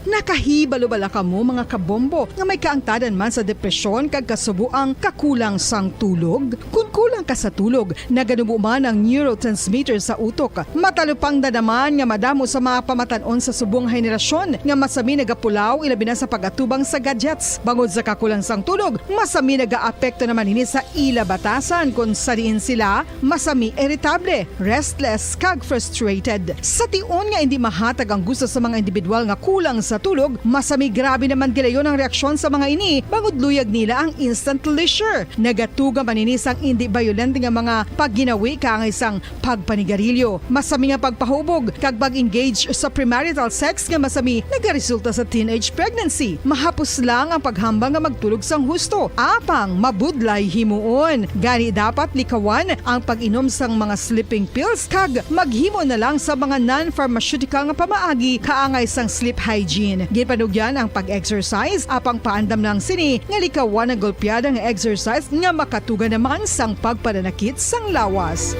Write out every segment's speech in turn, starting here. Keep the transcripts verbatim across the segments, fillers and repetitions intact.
Nakahibalo bala kamo, mga kabombo, nga may kaangtanan man sa depresyon kag kasubo ang kakulang sang tulog? Kon kulang ka sa tulog, naganubo man ang neurotransmitter sa utok. Matalupangdan naman nga madamo sa mga pamatan-on sa subong henerasyon nga masami nagapulaw, ilabi na sa pag-atubang sa gadgets. Bangod sa kakulang sang tulog, masami nagaapekto naman ini sa ila batasan, kon sa diin sila masami iritable, restless, kag frustrated. Sa tion nga indi mahatag ang gusto sa mga individual nga kulang sa tulog, masami grabe naman gilayon ang reaksyon sa mga ini, bangod luyag nila ang instant leisure. Nagatuga man ini sang indi bayolente nga mga pagginawi kaangay sang pagpanigarilyo, masami nga pagpahubog, kag pag-engage sa premarital sex nga masami nagaresulta sa teenage pregnancy. Mahapos lang ang paghambal nga magtulog sang husto, apang mabudlay himuon. Gani, dapat likawan ang pag-inom sang mga sleeping pills kag maghimo na lang sa mga non-pharmaceutical nga pamaagi kaangay sang sleep hygiene. Ginpanugyan ang pag-exercise, apang paandam lang sini nga likawan ang golpeada nga exercise nga makatuga naman sang pagpananakit sang lawas.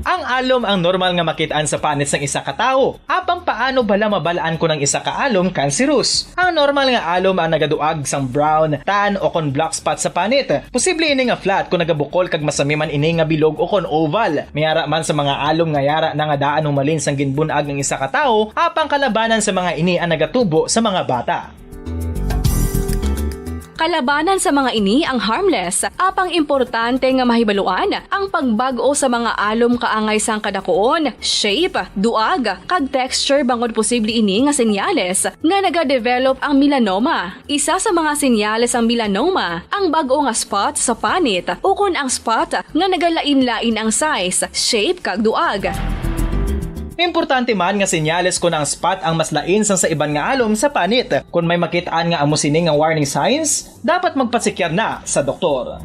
Ang alom ang normal nga makit-an sa panit sang isa ka tawo. Apang paano bala mabal-an kon ang isa ka alom kanserus? Ang normal nga alom ang nagaduag sang brown, tan, o kon black spot sa panit. Posible ini nga flat kon nagabukol kag masami man ini nga bilog o kon oval. May ara man sa mga alom nga yara na nga daan humalin sang ginbun-ag ang isa ka tawo, apang kalabanan sa mga ini ang nagatubo sa mga bata. Kalabanan sa mga ini ang harmless, apang importante nga mahibaluan ang pagbag-o sa mga alom kaangay sang kadakuon, shape, duag, kag texture, bangod posible ini nga senyales nga nagadevelop ang melanoma. Isa sa mga senyales sang melanoma ang bag-o nga spot sa panit ukon ang spot nga nagalain-lain ang size, shape, kag duag. Importante man nga senyales kon ang spot ang mas lain sang sa iban nga alom sa panit. Kon may makit-an nga amo sini nga warning signs, dapat magpasekyar na sa doktor.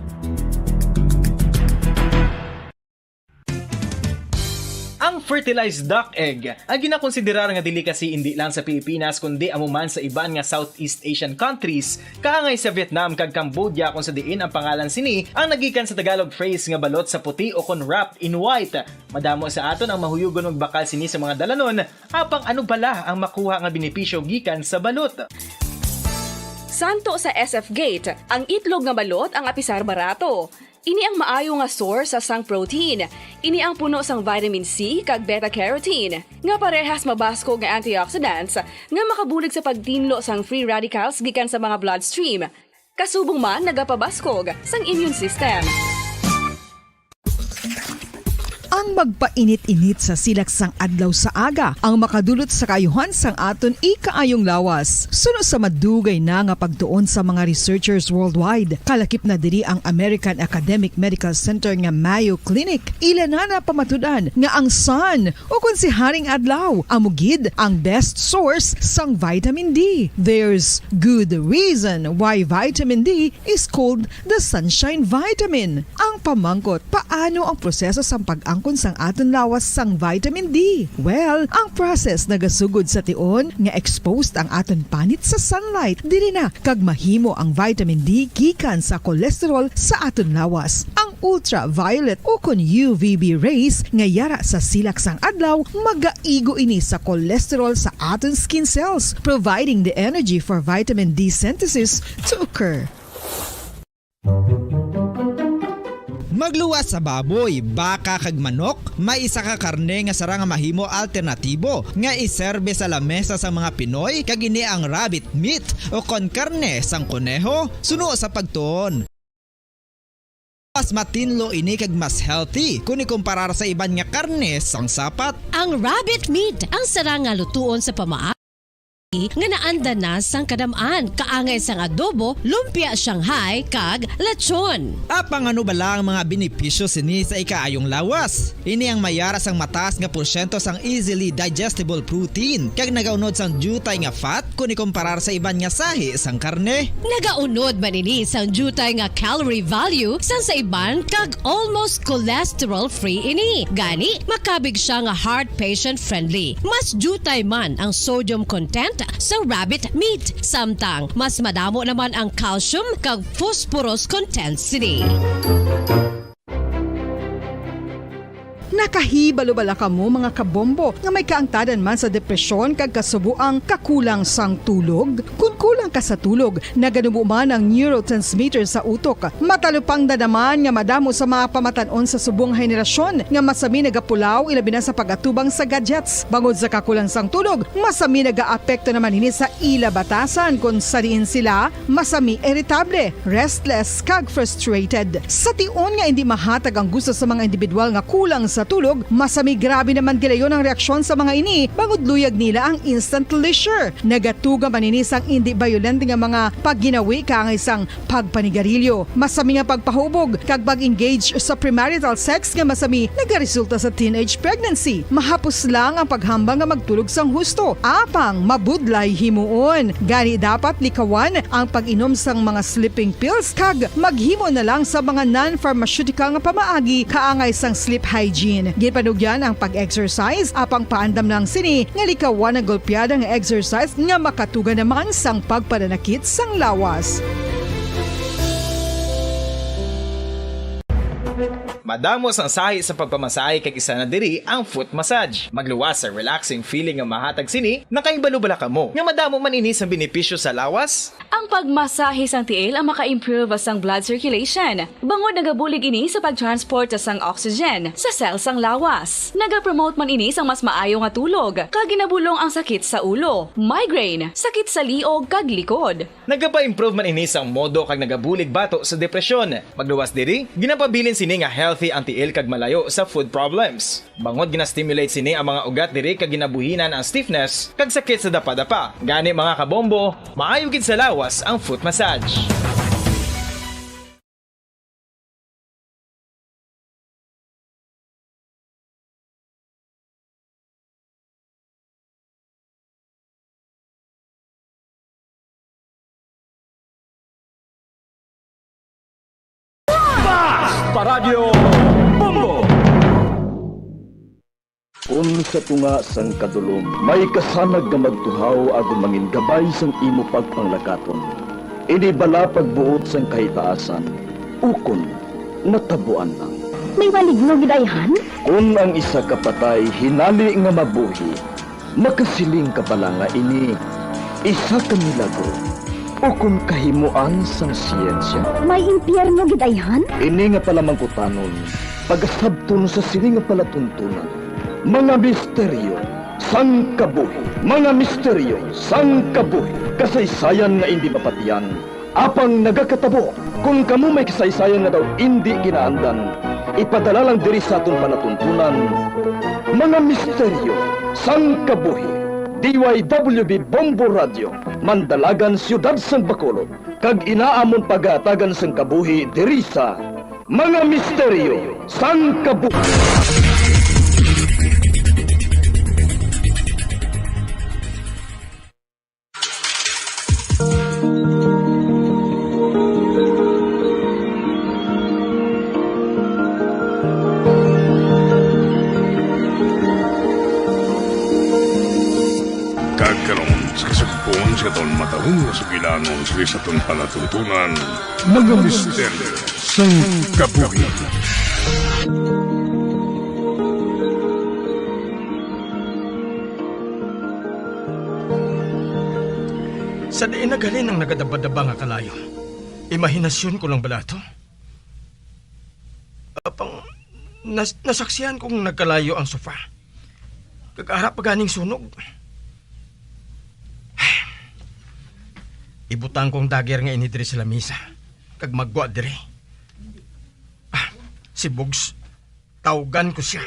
Ang fertilized duck egg ang ginakonsiderar nga delicacy indi lang sa Pilipinas, kundi amo man sa iban nga Southeast Asian countries, kaangay sa Vietnam kag Cambodia, kung sa diin ang pangalan sini ang nagikan sa Tagalog phrase nga balot sa puti o kon wrapped in white. Madamo sa aton ang mahuyogon magbakal sini sa mga dalanon, apang ano bala ang makuha nga benepisyo gikan sa balot? Santo sa S F Gate, ang itlog nga balot ang apisar barato. Ini ang maayo nga source sang protein. Ini ang puno sang vitamin C kag beta carotene, nga parehas mabaskog nga antioxidants nga makabulig sa pagtinlo sang free radicals gikan sa mga bloodstream. Kasubong man nagapabaskog sang immune system. Ang magpainit-init sa silak sang adlaw sa aga ang makadulot sa kaayuhan sang aton ikaayong lawas. Suno sa madugay na nga pagtuon sa mga researchers worldwide, kalakip na diri ang American Academic Medical Center nga Mayo Clinic, ila na napamatud-an nga ang sun, o kon si Haring Adlaw, amo gid ang best source sang vitamin D. There's good reason why vitamin D is called the sunshine vitamin. Ang pamangkot, paano ang proseso sang pag-angkon sang aton lawas sang vitamin D? Well, ang process nagasugod sa tion nga exposed ang aton panit sa sunlight, diri na kag mahimo ang vitamin D gikan sa cholesterol sa aton lawas. Ang ultraviolet o kon U V B rays nga yara sa silak sang adlaw, magaigo ini sa cholesterol sa aton skin cells, providing the energy for vitamin D synthesis to occur. Magluwas sa baboy, baka, kag manok, may isa ka karne nga sarang nga mahimo alternatibo nga iserbe sa lamesa sang mga Pinoy, kag ini ang rabbit meat o kon karne sang koneho, suno sa pagtuon. Mas matinlo ini kag mas healthy kon ikumparar sa iban nga karne sang sapat. Ang rabbit meat ang sarang nga lutuon sa pamaagi nga naanda na sang kadam-an, kaangay sang adobo, lumpia Shanghai, kag lechon. Apang ano bala ang mga benepisyo sini sa ikaayong lawas? Ini ang mayara sang mataas nga porsyento sang easily digestible protein, kag nagaunod sang diutay nga fat kon ikumparar sa iban nga sahi sang karne. Nagaunod man ini sang diutay nga calorie value sang sa iban kag almost cholesterol-free ini. Gani, makabig sia nga heart patient-friendly. Mas diutay man ang sodium content sa rabbit meat, samtang mas madamo naman ang calcium kag phosphorus content sini. Nakahibalo bala kamo, mga kabombo, nga may kaangtadan man sa depresyon kag kasubo ang kakulang sang tulog? Kon kulang ka sa tulog, naganubo man ang neurotransmitter sa utok. Matalupangda naman nga madamo sa mga pamatan-on sa subong nga henerasyon nga masami nagapulaw, ilabi na sa pag-atubang sa gadgets. Bangod sa kakulang sang tulog, masami nagaapekto naman ini sa ila batasan, kon sa diin sila masami iritable, restless, kag frustrated. Sa tion nga indi mahatag ang gusto sa mga individual nga kulang sa tulog, masami grabe naman gilayon ang reaksyon sa mga ini, bangod luyag nila ang instant leisure. Nagatuga man ini sang indi bayolente nga mga pagginawi kaangay sang pagpanigarilyo, masami nga pagpahubog, kag pag-engage sa premarital sex nga masami nagaresulta sa teenage pregnancy. Mahapos lang ang paghambal nga magtulog sang husto, apang mabudlay himuon. Gani, dapat likawan ang pag-inom sang mga sleeping pills kag maghimo na lang sa mga non-pharmaceutical nga pamaagi kaangay sang sleep hygiene. Ginpanugyan ang pag-exercise, apang paandam lang sini nga likawan ang golpeada nga exercise nga makatuga naman sang pagpananakit sang lawas. Madamo sang sahi sa pagpamasahe, kag isa na diri ang foot massage. Magluwas sa relaxing feeling nga mahatag sini. Nakahibalo bala kamo nga madamo man ini sang benepisyo sa lawas? Ang pagmasahe sang tiil ang maka-improve sang blood circulation, bangod nagabulig ini sa pag-transport sang oxygen sa cell sang lawas. Nagapromote man ini sang mas maayo nga tulog, kag ginabulong ang sakit sa ulo, migraine, sakit sa liog, kag likod. Nagapa-improve man ini sang modo kag nagabulig bato sa depresyon. Magluwas diri, ginapabilin sini nga healthy ang tiil kag malayo sa foot problems. Bangod gina-stimulate sini ang mga ugat diri kag ginabuhinan ang stiffness kag sakit sa dapadapa. Gani, mga kabombo, maayo gid sa lawas ang foot massage. Basta Radyo Bombo! Kun sa tunga sang kadulom may kasanag nga magtuhaw agud mangin gabay sang imo pagpanglakaton, ini bala pagbuot sang kahitaasan, ukon natabuan lang? May maligno gid ayhan? Kun ang isa ka patay hinali nga mabuhi, makasiling ka bala nga ini isa ka milagro ukon kahimoan sang siyensya? May impyerno gid ayhan? Ini nga palamangkutanon pagasabton sa sini nga palatuntunan. Mga misteryo sang kabuhi. Mga misteryo sang kabuhi. Kasaysayan nga indi mapatian, apang nagakatabo. Kon kamo may kasaysayan nga daw indi kinaandan, ipadala lang diri sa aton palatuntunan. Mga misteryo sang kabuhi. D Y W B Bombo Radio, Mandalagan, Siyudad sang Bacolod, kag ina amon pagahatagan sang kabuhi diri sa Mga Misteryo sang Kabuhi. Kag karon, sa kasugpon sa aton matahong nga sugilanon sa aton palatuntunan, Mga Misteryo sang Kabuhi. Sa diin naghalin ang nagadabadaba nga kalayo? Imahinasyon ko lang bala to? Apang nas-, nasaksihan kong nagkalayo ang sofa. Kag ara pa ganing sunog. Ibutang kong dagger nga ini diri sa lamisa, kag maggwa diri. Ah, si Bugs, tawgan ko siya.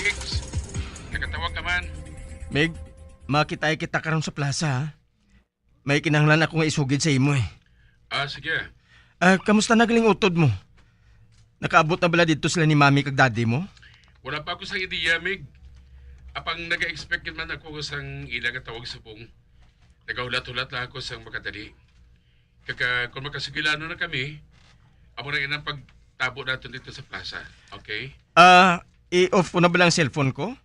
Igs, nakatawag ka man? Mig, makitay kita karon sa plaza, ha? May kinahanglan ako nga isugid sa imo, eh. Ah, sige. Ah, kamusta na galing utod mo? Nakaabot na bala didto sila ni Mami kag Daddy mo? Wala pa ako sa ideya, Mig. Apang naga-expect gid man ako sang ila nga tawag subong. Nagahulat-hulat lang ako sang makadali. Kag, ah, kung makasugilanon na kami, amo na inang pagtabo naton dito sa plaza. Okay? Ah, i-off ko na bala ang cellphone ko?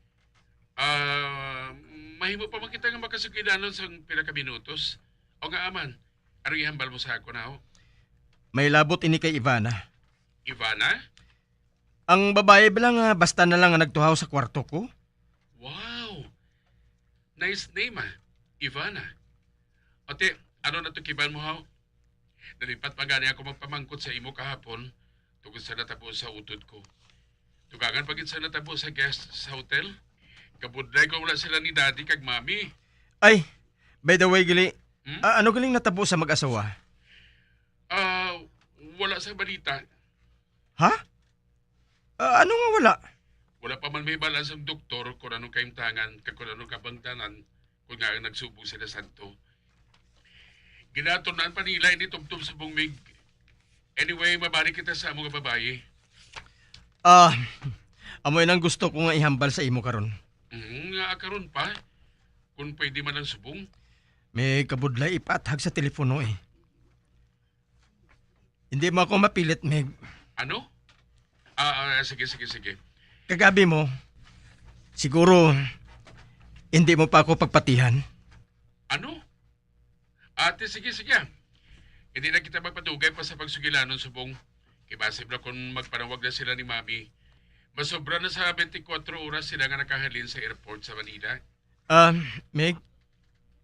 Ah, mahimo pa man kita nga makasugilanon sang pila ka minutos. O nga, aman, ano ihambal mo sa ako na, ho? May labot ini kay Ivana. Ivana? Ang babayi bala nga basta na lang nga nagtuhaw sa kwarto ko. Wow! Nice name, ah. Ivana. Ate, ano na to kiban mo, haw? Nalipat pa gani ako magpamangkot sa imo kahapon tungod sa natabo sa utod ko. Dugangan pa gid sa natabo sa guest sa hotel. Kabudlay ko wala sila ni Daddy kag Mami. Ay, by the way, gali, Hmm? ah, ano galing natabo sa mag-asawa? Ah, wala sa balita. Ha? Ah, ano nga wala? Wala pa man may balaan sang doktor kung anong kahimtangan kag kung anong kabangdanan kung nga nagsubo sila santo. Ginatun-an pa nila ini tubtob subong, Mig. Anyway, mabalik kita sa amo nga babayi. Ah, amo yun ang gusto ko nga ihambal sa imo karon. Mm, nga karon pa? Kung pwede man lang subong. May kabudlay ipaathag sa telepono eh. Hindi mo ako mapilit, Meg. Ano? Ah, ah, sige, sige, sige. Kagabi mo, siguro hindi mo pa ako pagpatihan. Ano? Ate, sige, sige. Hindi na kita magpadugay pa sa pagsugilanon subong. Kay basi bala kung magpanawag na sila ni Mami, masobra na sa twenty-four oras sila nga nakahalin sa airport sa Manila. Ah, Meg,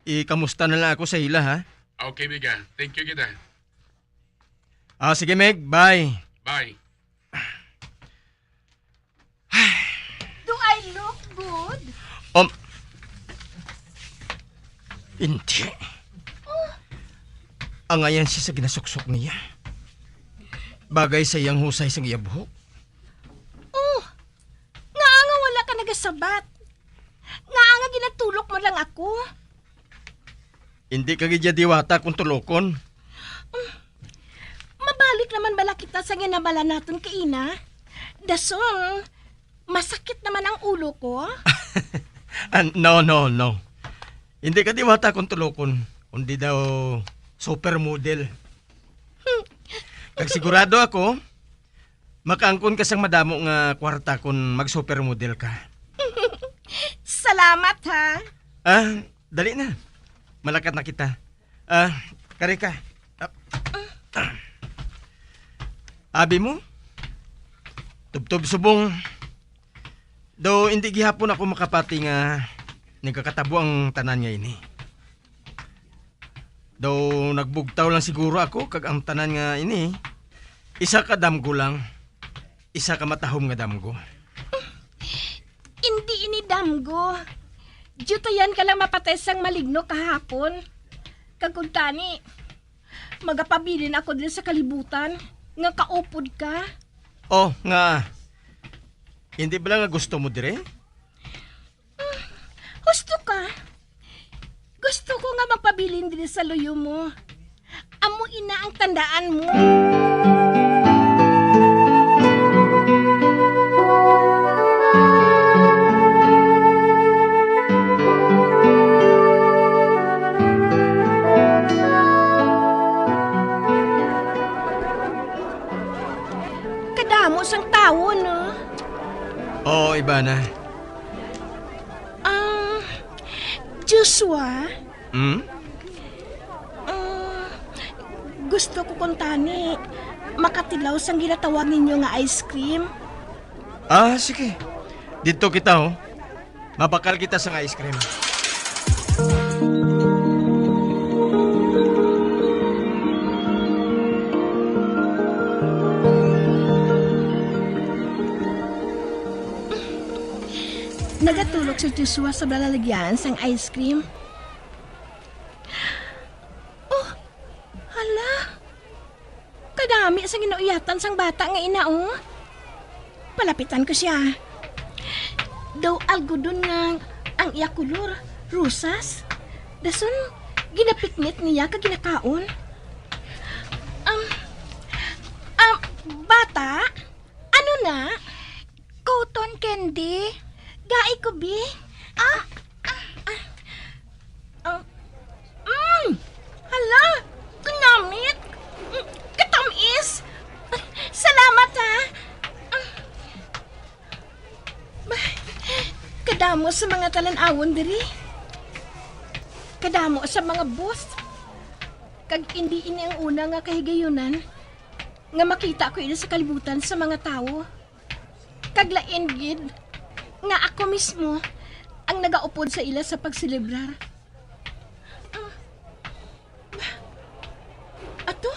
ikamusta na lang ako sa ila, ha? Okay, Miga. Thank you kita. Ah, sige, Meg. Bye. Bye. Do I look good? Um, hindi. Oh. Angayan siya sa ginasuksok niya. Bagay sa iyang husay sang iya buhok. Oh, ngaa nga wala ka nagasabat? Ngaa nga ginatulok mo lang ako? Hindi ka gid ya diwata kung tulokon. Mabalik naman bala kita sa ginabala naton kaina? Dason, masakit naman ang ulo ko. Ah, no, no, no. Hindi ka diwata kung tulokon, kundi daw supermodel. Kag sigurado ako, makaangkon ka sang madamo nga kwarta kon mag-supermodel ka. Salamat, ha? Ah, dali na. Malakat na kita. Ah, kari ka. Ah, ah. Abi mo? Tubtob subong. Daw hindi gihapon ako makapati nga nagakatabo ang tanan nga ini. Daw nagbugtaw lang siguro ako kag ang tanan nga ini, isa ka damgo lang, isa ka matahom nga damgo. Hindi ini damgo. Diyutayan ka lang mapatay sang maligno kahapon. Kag kuntani, magapabilin ako diri sa kalibutan nga kaupod ka. Oh, nga hindi bala nga gusto mo dire? Husto ka. Gusto ko nga magpabilin diri sa luyo mo. Amo ina ang tandaan mo. Kadamo sang tawo, no? Oo, Ivana. Ah, Joshua? Hmm? Ah, gusto ko kuntani makatilaw sang ginatawag ninyo nga ice cream. Ah, sige. Dito kita, oh. Mabakal kita sa ice cream. Nagatulog si Joshua sa balalagyan sang ice cream. Oh, hala. Kadami sa ginauyatan sang bata nga ina, oh. Palapitan ko siya. Daw algodon nga ang iya kulor, rosas. Dason, ginapiknit niya kag ginakaon. Um, um, bata? Ano na? Cotton candy? Gai ko, bi. Ah, ah, ah. Ah, mm. Hala, kanami. Amo sa mga talan-awon diri. Kadamo sa mga booth. Kag indi ini ang una nga kahigayunan nga makita ko ini sa kalibutan sa mga tawo. Kag lain gid nga ako mismo ang nagaupod sa ila sa pagselebrar. Ah, ato?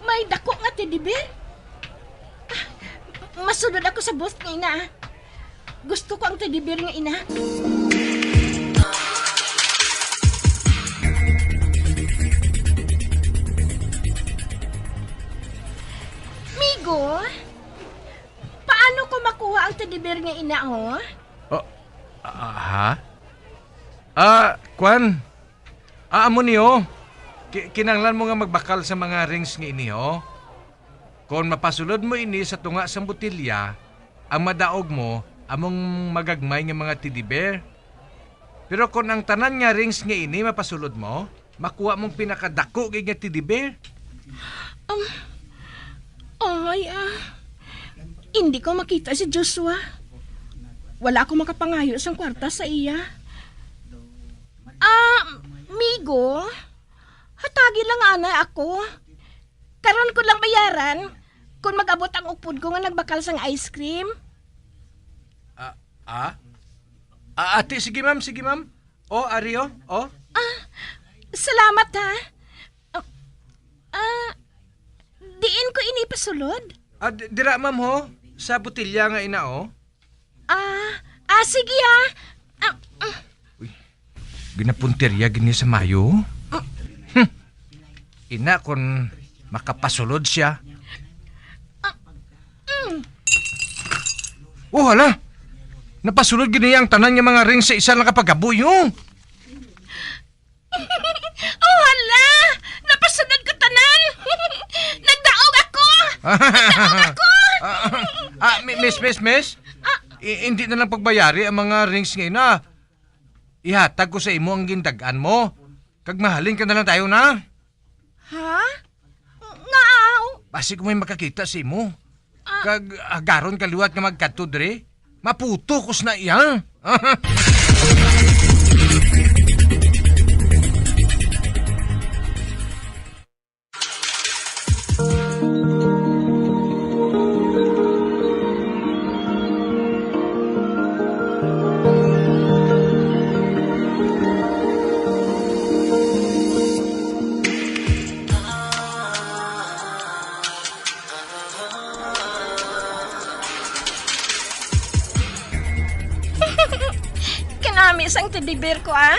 May dako nga teddy bear? Ah, masulod ako sa booth nga ina. Gusto ko ang teddy bear nga ina. Migo, paano ko makuha ang teddy bear nga ina, oh? Oh, ah, ha? Ah, kwan? Ah, amo ni, oh. Ki-, kinahanglan mo nga magbakal sa mga rings nga ini, oh. Kon mapasulod mo ini sa tunga sang botelya, ang madaog mo among magagmay nga mga teddy bear. Pero kon ang tanan nga rings nga ini mapasulod mo, makuha mong pinakadako gid nga teddy bear. Um, ay, ah, hindi ko makita si Joshua. Wala ako makapangayo sang kwarta sa iya. Ah, migo, hatagi lang anay ako. Karon ko lang bayaran kung mag-abot ang upod ko nga nagbakal sang ice cream. Ah, ah? Ah, ate, sige, ma'am, sige, ma'am. Oh, ari, oh, oh. Ah, salamat, ha. Ah, ah, diin ko ini pasulod? Ah, di-, dira, ma'am, ho. Sa botelya nga ina, oh. Ah, ah, sige, ah. Ah, ah. Uy, ginapunterya gini sa Mayo. Hmm. Ina, kon makapasulod siya. Ah, mm. Oh, hala. Napasulod gini ang tanan nga mga ring sa isa lang ka pagkabuyo. Oh, hala! Napasunod ko tanan! Nagdaog ako! Nagdaog ako! Ah, ah, ah, mi-, miss, miss, miss? Ah. I-, hindi na lang pagbayari ang mga rings nga ina. Ihatag ko sa imo ang gindag-an mo. Kag mahalin ka na lang tayo na. Ha? Nga aw? Basi ko may makakita sa imo. Ah. Kag agaron ka liwat nga magkadto diri. Maputo ko sa na iya. Kanami sang teddy bear ko, ah.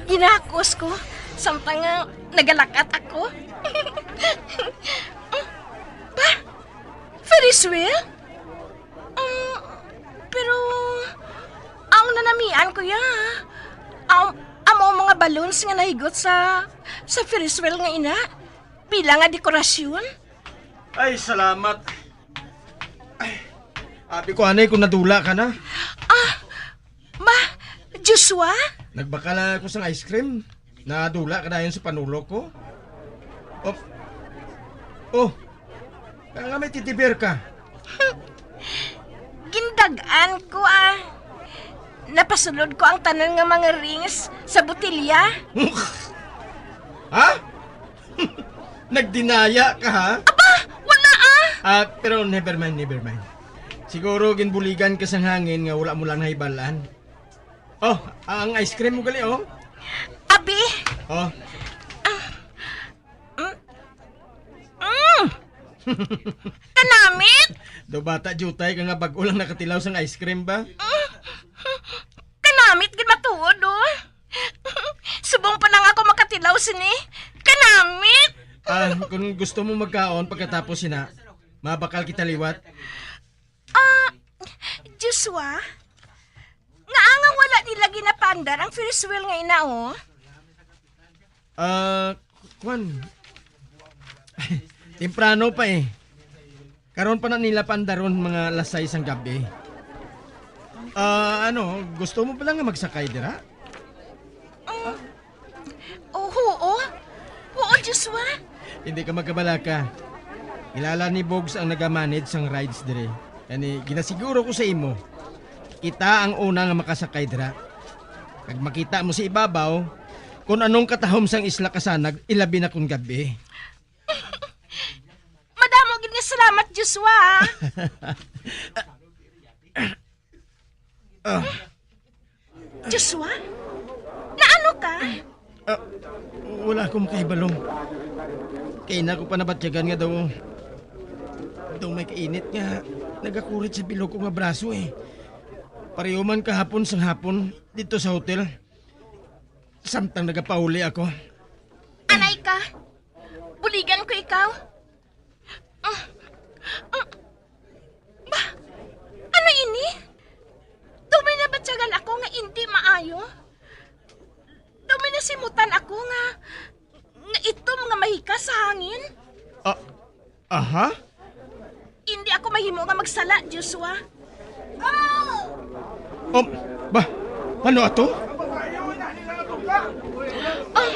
Ginakos ko. Samtang nga nagalakat ako. Ba? Ferris wheel? Um, pero ang nanamian ko ya. Ang amo mga balloons nga nahigot sa sa Ferris wheel nga ina. Bilang nga dekorasyon. Ay, salamat. Ay, abi ko anay kung nadula ka na. Ah, ma, Joshua? Nagbakal ako sang ice cream. Nadula ka dayon sa panulok ko. Oh. Oh. Kaya nga may teddy bear ka. Gindag-an ko, ah. Napasulod ko ang tanan nga mga rings sa botelya. Ha? Nagdinaya ka, ha? Aba, wala, ah. Ah, pero never mind, never mind. Siguro ginbuligan ka sang hangin nga wala mo lang nahibal-an. Oh, ang ice cream mo gali, oh. Abi. Oh. Mm. Mm. Kanamit! Daw bata, jutay ka nga bag-o lang nakatilaw sang ice cream ba? Mm. Kanamit gid matuod, oh. Subong pa lang ako makatilaw sini. Kanamit! Ah, kung gusto mo magkaon pagkatapos sina, mabakal kita liwat. Ah, Joshua, nga nga wala nila ginapaandar ang Ferris wheel nga ina, oh. Ah, kwan. Temprano pa eh. Karon pa na nila paandaron, mga alas sais sang gabi. Ah, ano, gusto mo pala nga magsakay dira? Ah, oh, oo. Oo, Joshua. Hindi ka magkabalaka. Kilala ni Bogs ang nagamanage sang rides dire. Kani, ginasiguro ko sa imo. Kita ang una nga makasakay dira. Kag makita mo sa ibabaw kon anong katahom sang Isla Kasanag, ilabi na kon gab-i. Madamo gid nga salamat, Joshua. Ah, Joshua? Naano ka? Ah, wala ako makahibalo. Kay na ko pa nabatyagan nga daw, daw may kainit nga nagakurit sa bilog ko nga braso, eh. Pareho man kahapon sang hapon dito sa hotel. Samtang nagapauli ako. Anay ka. Buligan ko ikaw. Ah, ah, ba? Ano ini? Daw may nabatyagan ako nga indi maayo. Daw may nasimutan ako nga, nga itom nga mahika sa hangin. Ah, aha? Indi ako mahimo nga magsala, Joshua. Um, ba? Ano ato? Ah,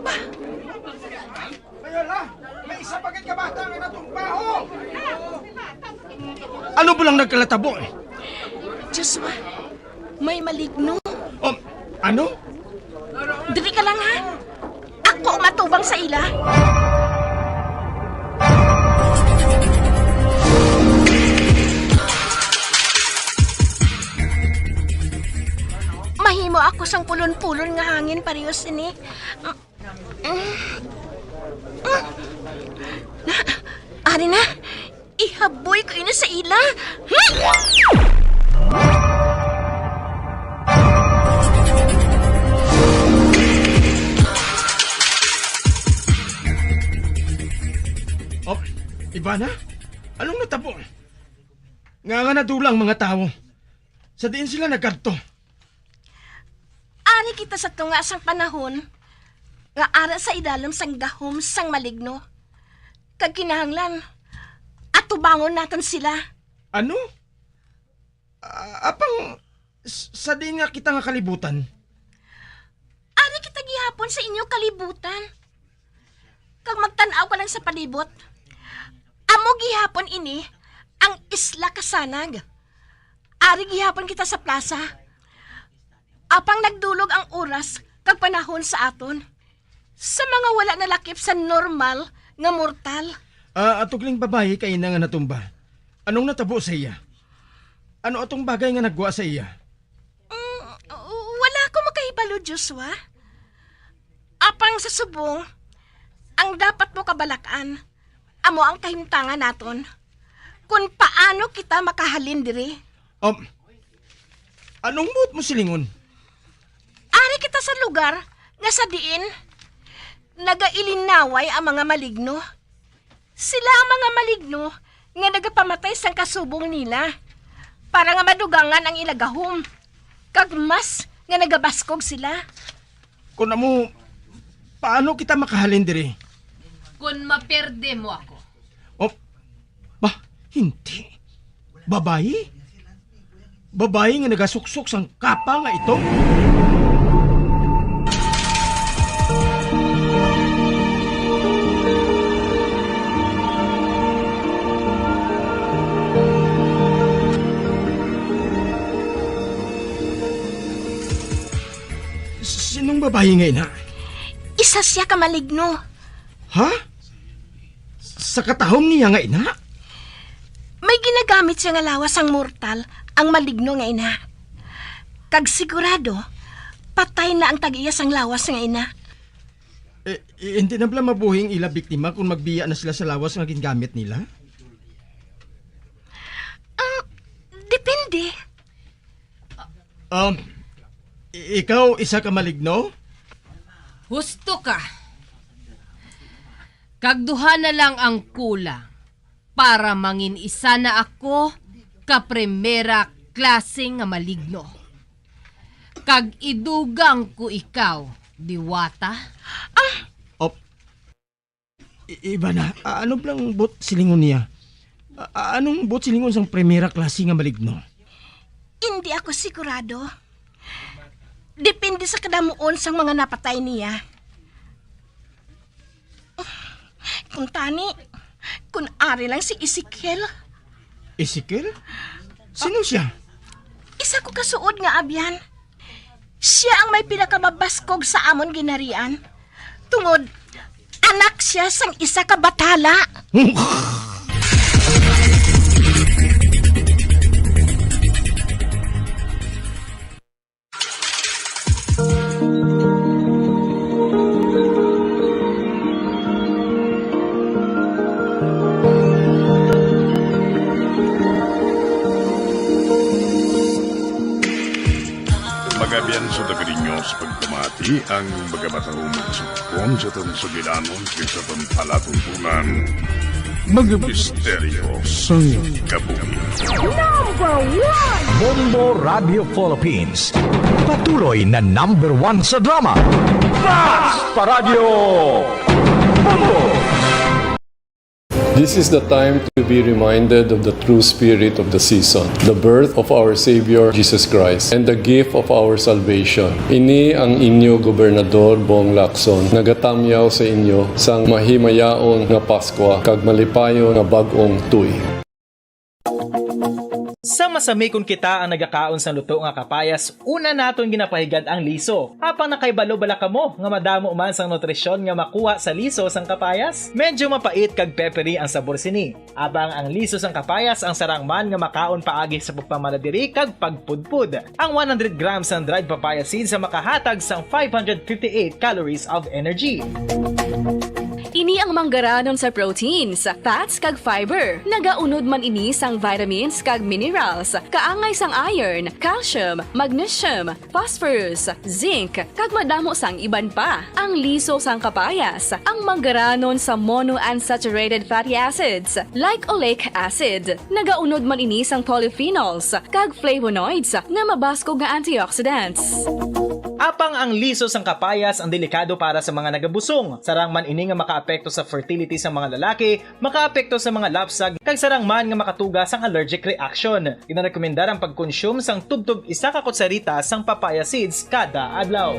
ba? Mayola, may isa pa gid ka bata nga natumba, oh! Ano ba lang nagkalatabo, eh? Joshua, may maligno. Um, ano? Diri ka lang, ha? Ako matubang sa ila. Mahimo ako sang pulon-pulon nga hangin, pareho sini. Na, ari na. Ihaboy ko ini sa ila. Oh, Ivana? Anong natabo? Nga nga nadula ang mga tawo? Sa diin sila nagkadto? Ari kita sa tunga sang panahon nga ara sa idalom sang gahom sang maligno, kag kinahanglan atubangon naton sila. Ano? Ah, apang s-, sa diin nga kita nga kalibutan? Ari kita gihapon sa inyo kalibutan. Kag magtan-aw ka lang sa palibot. Amo gihapon ini ang Isla Kasanag. Ari gihapon kita sa plaza. Apang nagdulog ang oras kag panahon sa aton, sa mga wala nalakip sa normal nga mortal. Ah, atugling babayi kay ina nga natumba. Anong natabo sa iya? Ano atong bagay nga nagwa sa iya? Mm, wala ako makahibalo, Joshua. Apang sa subong, ang dapat mo kabalakan, amo ang kahimtangan naton, kon paano kita makahalin diri. Um, anong buot mo silingon? Ari kita sa lugar nga sa diin nagailinaway ang mga maligno. Sila ang mga maligno nga nagapamatay sang kasubong nila, para nga madugangan ang ila gahom, kag mas nga nagabaskog sila. Kon amo, paano kita makahalin diri? Kon maperde mo ako. Oh, ba, hindi. Babayi? Babayi nga nagasuksok sang kapa nga ito? Sinong babayi nga ina? Isa siya ka maligno. Ha? Sa katahom niya nga ina? May ginagamit siya nga lawas sang mortal ang maligno nga ina. Kag sigurado, patay na ang tag-iya sang lawas nga ina. Eh, eh, hindi na bala mabuhi ang ila biktima kung magbiya na sila sa lawas nga gingamit nila? Ah, depende. Um, i-, ikaw isa ka maligno? Husto ka. Kag duha na lang ang kulang para mangin isa na ako ka primera klase nga maligno. Kag idugang ko ikaw, Diwata. Ah! Op. I-, Ivana, a-, ano blang buot silingon niya? A-, a-, anong buot silingon sang primera klase nga maligno? Hindi ako sigurado. Depende sa kadamuon sang mga napatay niya. Kung tani, kung ari lang si Ezekiel. Ezekiel? Sino siya? Isa ko ka suod nga abyan. Sia ang may pinakamabaskog sa amon ginharian, tungod anak sia sang isa ka batala. Mga abyan, sa taga ninyo sa pagpamati ang mga matahumang sugpon sa aton sugilanon kag sa aton palatuntunan. Mga misteryo sang kabuhi. Number one! Bombo Radio Philippines. Patuloy na number one sa drama. Basta Radio Bombo! This is the time to be reminded of the true spirit of the season, the birth of our Savior Jesus Christ, and the gift of our salvation. Ini ang inyo Gobernador Bong Lacson, nagatamyaw sa inyo sang mahimayaon nga Paskwa kag malipayon nga bag-ong tuig. Sa masami kon kita ang nagakaon sang luto nga kapayas, una naton ginapahigad ang liso. Apang nakahibalo bala kamo nga madamo man sang nutrisyon nga makuha sa liso sang kapayas? Medyo mapait kag peppery ang sabor sini. Apang ang liso sang kapayas ang sarang man nga makaon paagi sa pagpamaladiri kag pagpudpod. Ang one hundred grams sang dried papaya seeds ang makahatag sang five hundred fifty-eight calories of energy. Ini ang manggaranon sa proteins, fats, kag fiber. Nagaunod man ini sang vitamins kag minerals, kaangay sang iron, calcium, magnesium, phosphorus, zinc, kag madamo sang iban pa. Ang liso sang kapayas, ang manggaranon sa monounsaturated fatty acids, like oleic acid. Nagaunod man ini sang polyphenols kag flavonoids nga mabaskog nga antioxidants. Apang ang liso sang kapayas ang delikado para sa mga nagabusong. Sarang man ini nga makaapekto sa fertility sa mga lalaki, makaapekto sa mga lapsag, kag sarang man nga makatuga sang allergic reaction. Ginarekomendar ang pagkonsume sang tubtob isa ka kutsarita sang papaya seeds kada adlaw.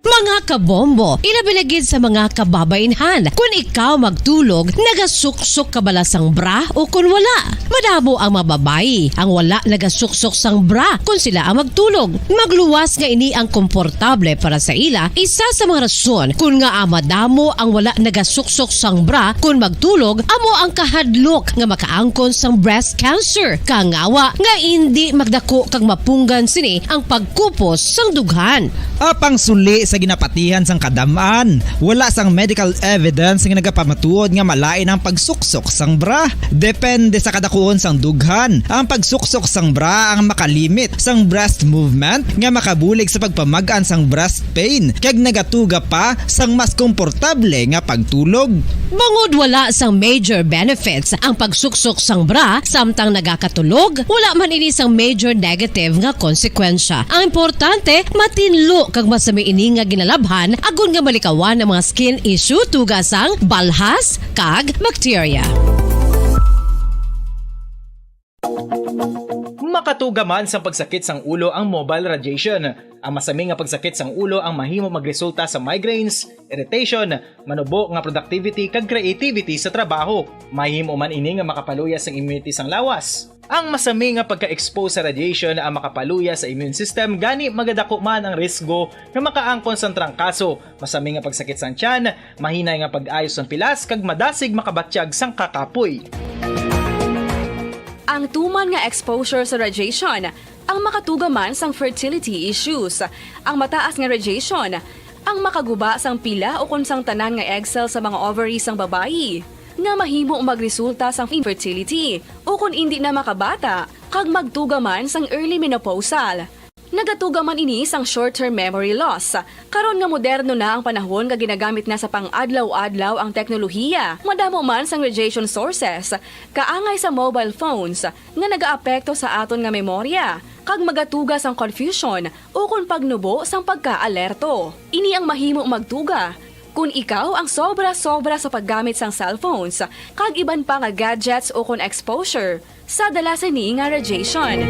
Mga kabombo, ilabi na gid sa mga kababainhan, kun ikaw magtulog, nagasuksok ka bala sang bra o kun wala? Madamo ang mga babayi ang wala nagasuksok sang bra kun sila ang magtulog. Magluwas nga ini ang komportable para sa ila, isa sa mga rason kun ngaa madamo ang wala nagasuksok sang bra kun magtulog amo ang kahadlok nga makaangkon sang breast cancer. Kangawa nga indi magdako kag mapunggan sini ang pagkupos sang dughan. Apang suli sa ginapatihan sang kadam-an, wala sang medical evidence nga nagapamatuod nga malain ang pagsuksok sang bra. Depende sa kadakuon sang dughan, ang pagsuksok sang bra ang makalimit sang breast movement nga makabulig sa pagpamag-an sang breast pain, kag nagatuga pa sang mas komportable nga pagtulog. Bangod wala sang major benefits ang pagsuksok sang bra samtang nagakatulog, wala man ini sang major negative nga konsekwensya. Ang importante, matinlo kag masami ini nga ginalabhan agod nga malikawan ang mga skin issue tuga sang balhas kag bakterya. Makatuga man sang pagsakit sang ulo ang mobile radiation. Ang masami nga pagsakit sang ulo ang mahimo magresulta sa migraines, irritation, manubo nga productivity, kag creativity sa trabaho. Mahimo man ini nga makapaluya sang immunity sang lawas. Ang masami nga pagka-expose sa radiation ang makapaluya sa immune system, gani magadako man ang risgo nga makaangkon sang trangkaso, masami nga pagsakit sang tiyan, mahinay nga pag-ayo sang pilas, kag madasig makabatyag sang kakapoy. Ang tuman nga exposure sa radiation ang makatuga man sang fertility issues. Ang mataas nga radiation ang makaguba sang pila ukon sang tanan nga egg cell sa mga ovary sang babayi, nga mahimo magresulta sang infertility ukon indi na makabata kag magtuga man sang early menopausal. Nagatuga man ini sang short-term memory loss. Karon nga moderno na ang panahon nga ginagamit na sa pang-adlaw-adlaw ang teknolohiya, madamo man sang radiation sources, kaangay sa mobile phones, nga nagaapekto sa aton nga memorya, kag magatuga sang confusion ukon pagnubo sang pagkaalerto. Ini ang mahimo magtuga kon ikaw ang sobra-sobra sa paggamit sang cellphones kag iban pa nga gadgets ukon exposure sa dala sini nga radiation.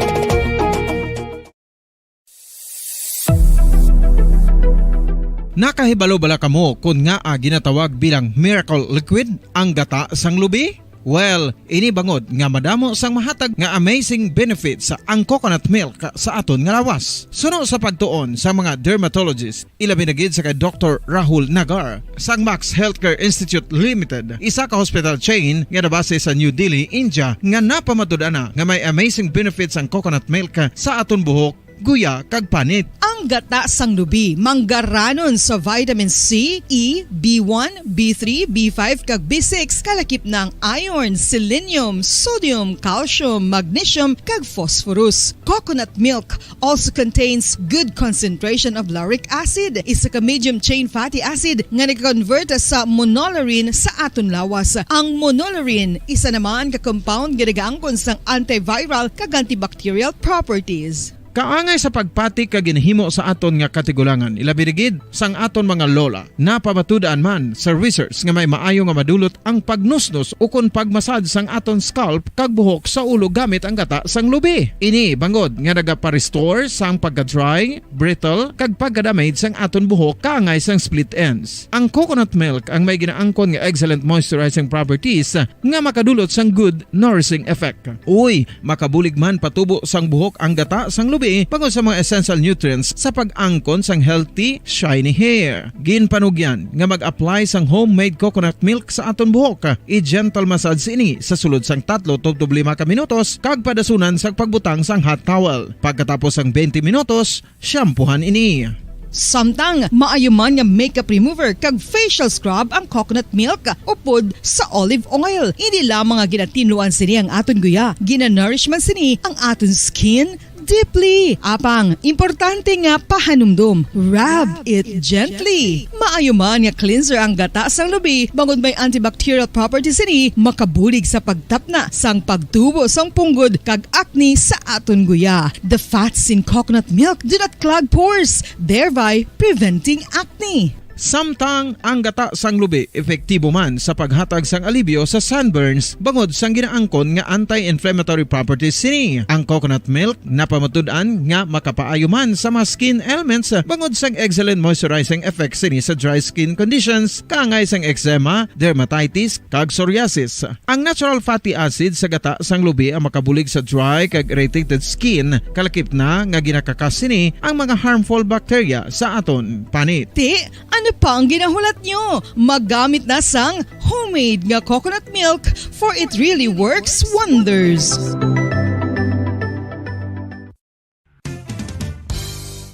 Nakahibalo bala kamo kon ngaa ginatawag bilang miracle liquid ang gata sang lubi? Well, ini bangod nga madamo sang mahatag nga amazing benefits ang coconut milk sa aton nga lawas. Suno sa pagtuon sa mga dermatologist, ilabi na gid sa kay Doktor Rahul Nagar sang Max Healthcare Institute Limited, isa ka hospital chain nga nabase sa New Delhi, India, nga napamatud-an na nga may amazing benefits ang coconut milk sa aton buhok, guya, kag panit. Ang gata sang lubi manggaranon sa vitamin C, E, B one, B three, B five, kag B six, kalakip na ang iron, selenium, sodium, calcium, magnesium, kag phosphorus. Coconut milk also contains good concentration of lauric acid, isa ka medium chain fatty acid nga nag-convert sa monolaurin sa aton lawas. Ang monolaurin isa naman ka compound nga nagaangkon sang antiviral kag antibacterial properties. Kaangay sa pagpati kag ginahimo sa aton nga katigulangan, ilabi na gid sang aton mga lola. Napamatud-an man sa research nga may maayo nga madulot ang pagnusnos ukon pagmasad sang aton scalp kag buhok sa ulo gamit ang gata sang lubi. Ini bangod nga nagapa-restore sang pagka-dry, brittle, kag pagka-damage sang aton buhok kaangay sang split ends. Ang coconut milk ang may ginaangkon nga excellent moisturizing properties nga makadulot sang good nourishing effect. Uy, makabulig man patubo sang buhok ang gata sang lubi bangod sa mga essential nutrients sa pag-angkon sang healthy, shiny hair. Ginpanugyan nga mag-apply sang homemade coconut milk sa aton buhok. I-gentle massage ini sa sulod sang tatlo tubtob lima ka minutos kag padasunan sang pagbutang sang hot towel. Pagkatapos sang twenty minutos, shampoohan ini. Samtang maayo man nga makeup remover kag facial scrub ang coconut milk upod sa olive oil. Hindi lamang nga ginatinluan sini ang aton guya, ginanourish man sini ang aton skin deeply. Apang, importante nga pahanumdom, rub it gently. Maayo man nga cleanser ang gata sang lubi, bangod may antibacterial properties sini, makabulig sa pagtapna sang pagtubo sang punggod kag acne sa aton guya. The fats in coconut milk do not clog pores, thereby preventing acne. Samtang ang gata sang lubi epektibo man sa paghatag sang alibyo sa sunburns bangod sang ginaangkon nga anti-inflammatory properties sini. Ang coconut milk napamatud-an nga makapaayo man sa mga skin ailments bangod sang excellent moisturizing effects sini sa dry skin conditions, kaangay sang eczema, dermatitis, kag psoriasis. Ang natural fatty acid sa gata sang lubi ang makabulig sa dry kag irritated skin, kalakip na nga ginakakas sini ang mga harmful bacteria sa aton panit. Ti, ano pa ang ginahulat nyo? Maggamit na sang homemade nga coconut milk, for it really works wonders.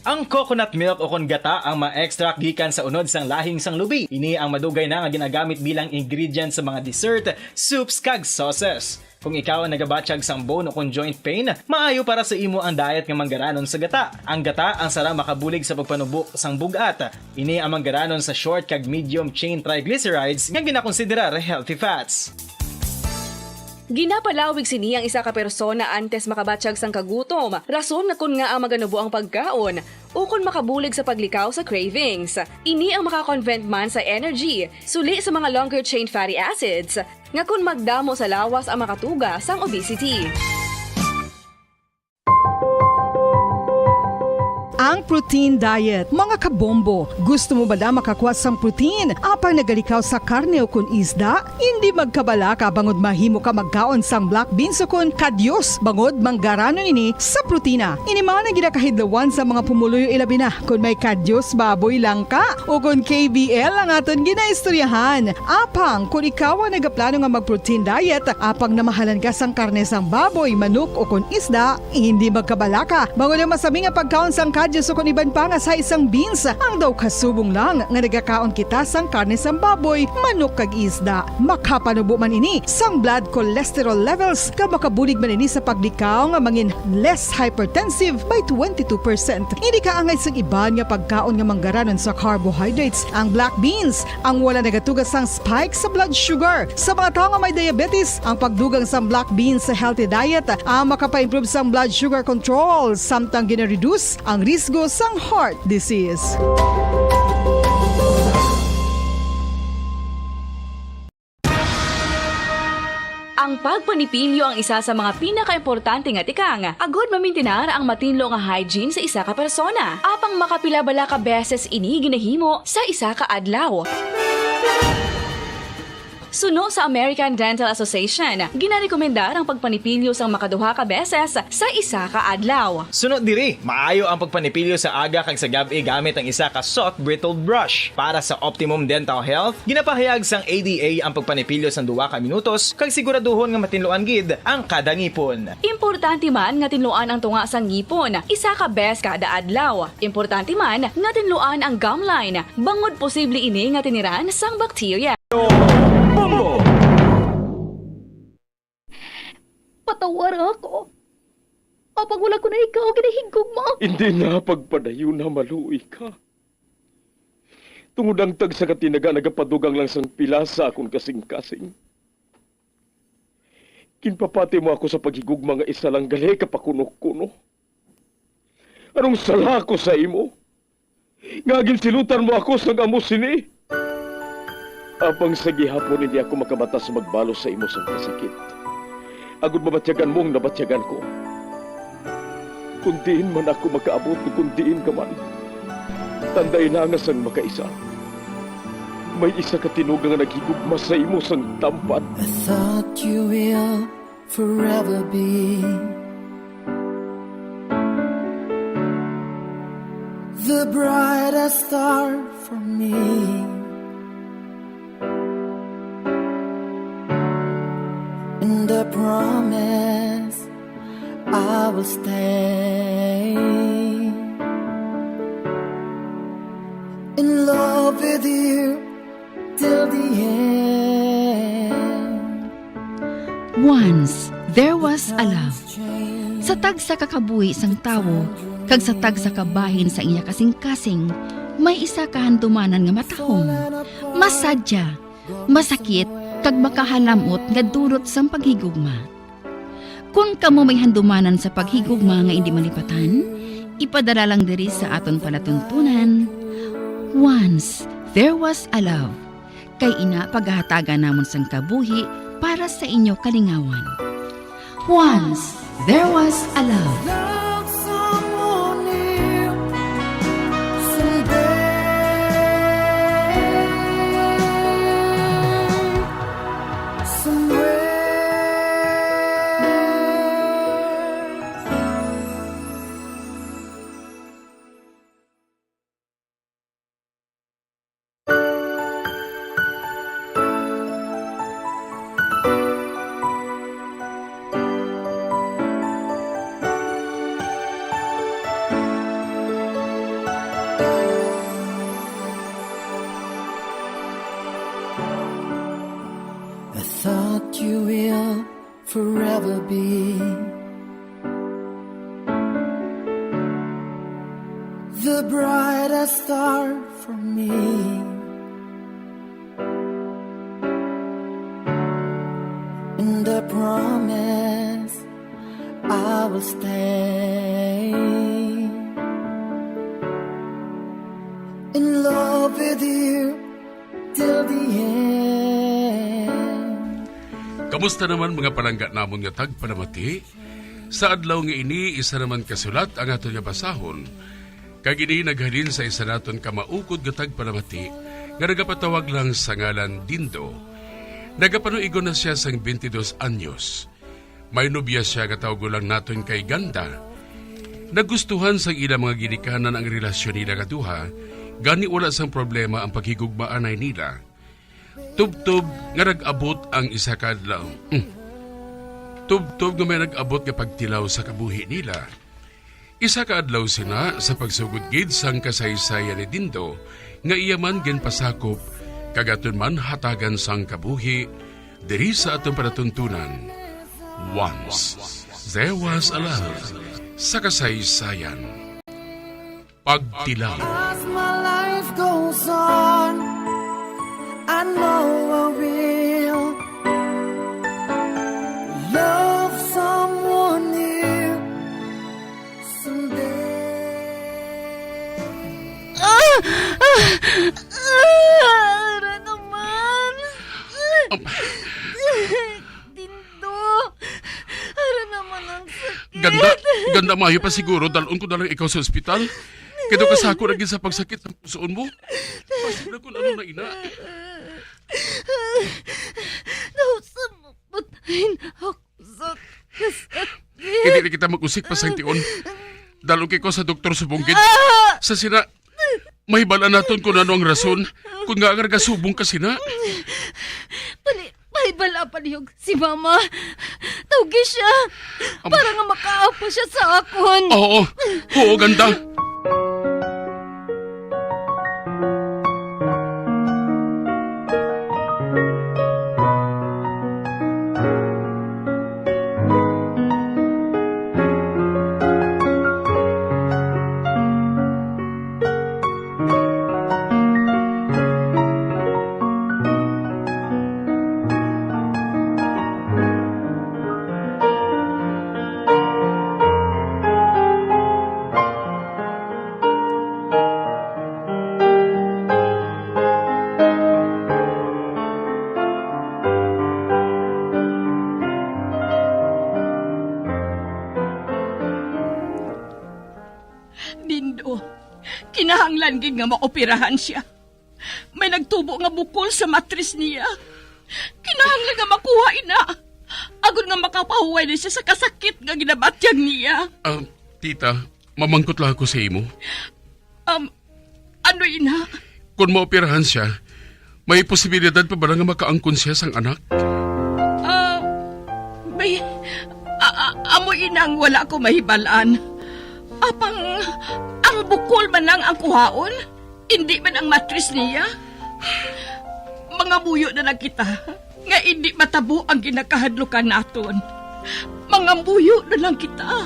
Ang coconut milk ukon gata ang ma-extract gikan sa unod sang lahing sang lubi. Ini ang madugay na nga ginagamit bilang ingredient sa mga dessert, soups, kag sauces. Kung ikaw ang nagabatyag sang bone ukon joint pain, maayo para sa imo ang diet nga manggaranon sa gata. Ang gata ang sarang makabulig sa pagpanubo sang bug-at. Ini ang manggaranon sa short kag medium chain triglycerides nga ginakonsiderar healthy fats. Ginapalawig sini ang isa ka persona antes makabatyag sang kagutom, rason nga kon ngaa maganubo ang pagkaon, ukon makabulig sa paglikaw sa cravings. Ini ang maka-convert man sa energy, suli sa mga longer chain fatty acids, nga kon magdamo sa lawas ang makatuga sang obesity. Ang protein diet, mga kabombo. Gusto mo ba na makakuha sang protein apang nagalikaw sa karne ukon isda? Hindi magkabalaka bangod mahimo ka magkaon sang black beans ukon kadyos bangod manggaranon ini sa protina. Ini man ang ginakahidlawan sa mga pumuluyo, ilabi na kon may kadyos baboy lang ka ukon K B L ang aton ginaistoryahan. Apang kon ikaw ang nagaplano nga mag-protein diet, apang namahalan ka sang karne sang baboy, manok ukon isda, hindi magkabalaka, bangod ang masami nga pagkaon sang kadyos ukon iban pa nga sa isang beans ang daw kasubong lang nga nagakaon kita sang karne sang baboy, manok kag isda. Makapanubo man ini sang blood cholesterol levels, kag makabulig man ini sa paglikaw nga mangin less hypertensive by twenty-two percent. Hindi kaangay sang iban nga pagkaon nga manggaranon sa carbohydrates ang black beans, ang wala nagatuga sang spike sa blood sugar. Sa mga tawo nga may diabetes, ang pagdugang sang black beans sa healthy diet ang makapa-improve sang blood sugar control, samtang gina-reduce ang risgo sang heart disease. Ang pagpanipilyo ang isa sa mga pinakaimportante nga tikang agud mamintinar ang matinlo nga hygiene sa isa ka persona. Apang makapila bala ka beses ini ginahimo sa isa ka adlaw? Suno sa American Dental Association, ginarekomendar ang pagpanipilyo sang makaduha ka beses sa isa ka adlaw. Suno diri, maayo ang pagpanipilyo sa aga kag sa gab-i gamit ang isa ka soft bristle brush. Para sa optimum dental health, ginapahayag sang A D A ang pagpanipilyo sang duha ka minutos kag siguraduhon nga matinluan gid ang kada ngipon. Importante man nga tinluan ang tunga sang ngipon isa ka bes kada adlaw. Importante man nga tinluan ang gum line, bangod posible ini nga tiniran sang bakterya. Bombo! Patawara ako. Apang wala ko na ikaw ginahigugma. Hindi na pagpadayon na maluoy ka. Tungod ang tagsa ka tinaga nagapadugang lang sang pila sa akon kasing-kasing. Ginpapati mo ako sa paghigugma nga isa lang gali ka pakuno-kuno. Anong sala ko sa imo? Nga ginsilutan mo ako sang amo sini? Apang sa gihapon hindi ako makabata sa magbalos sa imo sang kasakit. Agod mabatyagan mo ang nabatyagan ko. Kung diin man ako makaabot o kung diin ka man, tanday na nga sang makaisa. May isa ka tinuga nga naghigugma sa imo sang tampat. I thought you will forever be the brightest star for me. And I promise I will stay in love with you till the end. Once there was a love. Sa tagsa ka kabuhi sang tawo kag sa tagsa ka bahin sa iya kasing-kasing, may isa ka handumanan nga matahom, masadya, masakit, kag makahalam-ot nga dulot sang paghigugma. Kon kamo may handumanan sa paghigugma nga indi malipatan, ipadala lang diri sa aton palatuntunan. Once there was a love. Kay ina pagahatagan namon sang kabuhi para sa inyo kalingawan. Once there was a love. Love someone new someday, somewhere. I thought you will forever be the brightest star for me. And I promise I will stay in love with you till the end. Kamusta naman, mga palangga namon nga tagpalamati? Sa adlaw nga ini, isa naman ka sulat ang aton nga basahon. Kag ini naghalin sa isa naton ka maukod nga tagpalamati nga nagapatawag lang sa ngalan Dindo. Nagapanuigon na sia sang twenty-dos anyos. May nobya sia nga tawgon lang naton kay Ganda. Nagustuhan sang ila mga ginikanan ang relasyon nila nga duha, gani wala sang problema ang paghigugmaanay nila. Tubtob nga nag-abot ang isa ka adlaw. Mm. Tubtob nga may nag-abot nga pagtilaw sa kabuhi nila. Isa ka adlaw sina sa pagsugod gid sang kasaysayan ni Dindo nga iya man ginpasakop kag aton man hatagan sang kabuhi diri sa aton palatuntunan. Once there was a love sa kasaysayan. Pagtilaw. As my life goes on, I know I will love someone new someday. Ah! Ah! Ah! Ara naman! Um. Dindo! Ara naman ang sakit! Ganda, Ganda, maayo pa siguro, dalon ko na lang ikaw sa ospital. Kay daw kasako na gid sa pagsakit ang pusoon mo. Pasig na kung ano na ina. Hindi na kita mag-usik pa sang tion. Dalon kay ko sa doktor subong gid. Ah! Sa sina, mahibal-an naton kung ano ang rason, kung nga nga nagasubong ka sina. Pali-, pahibal-a palihog si Mama. Tawgi siya Am- para nga makaapa siya sa akon. Oo. Oo, Ganda. Dindo, kinahanglan gid nga maoperahan siya. May nagtubo nga bukol sa matris niya. Kinahanglan nga makuha ina, agod nga makapahuway na siya sa kasakit nga ginabatyag niya. Ah, tita, mamangkot lang ako sa imo. Um, ano ina? Kung maoperahan siya, may posibilidad pa bala nga makaangkon siya sang anak? Ah, may, a-, a-, amo ina ang wala ko mahibal-an. Apang ang bukol man lang ang kuhaon, indi man ang matris niya. Mangamuyo na lang kita nga indi matabo ang ginakahadlukan naton. Mangamuyo na lang kita.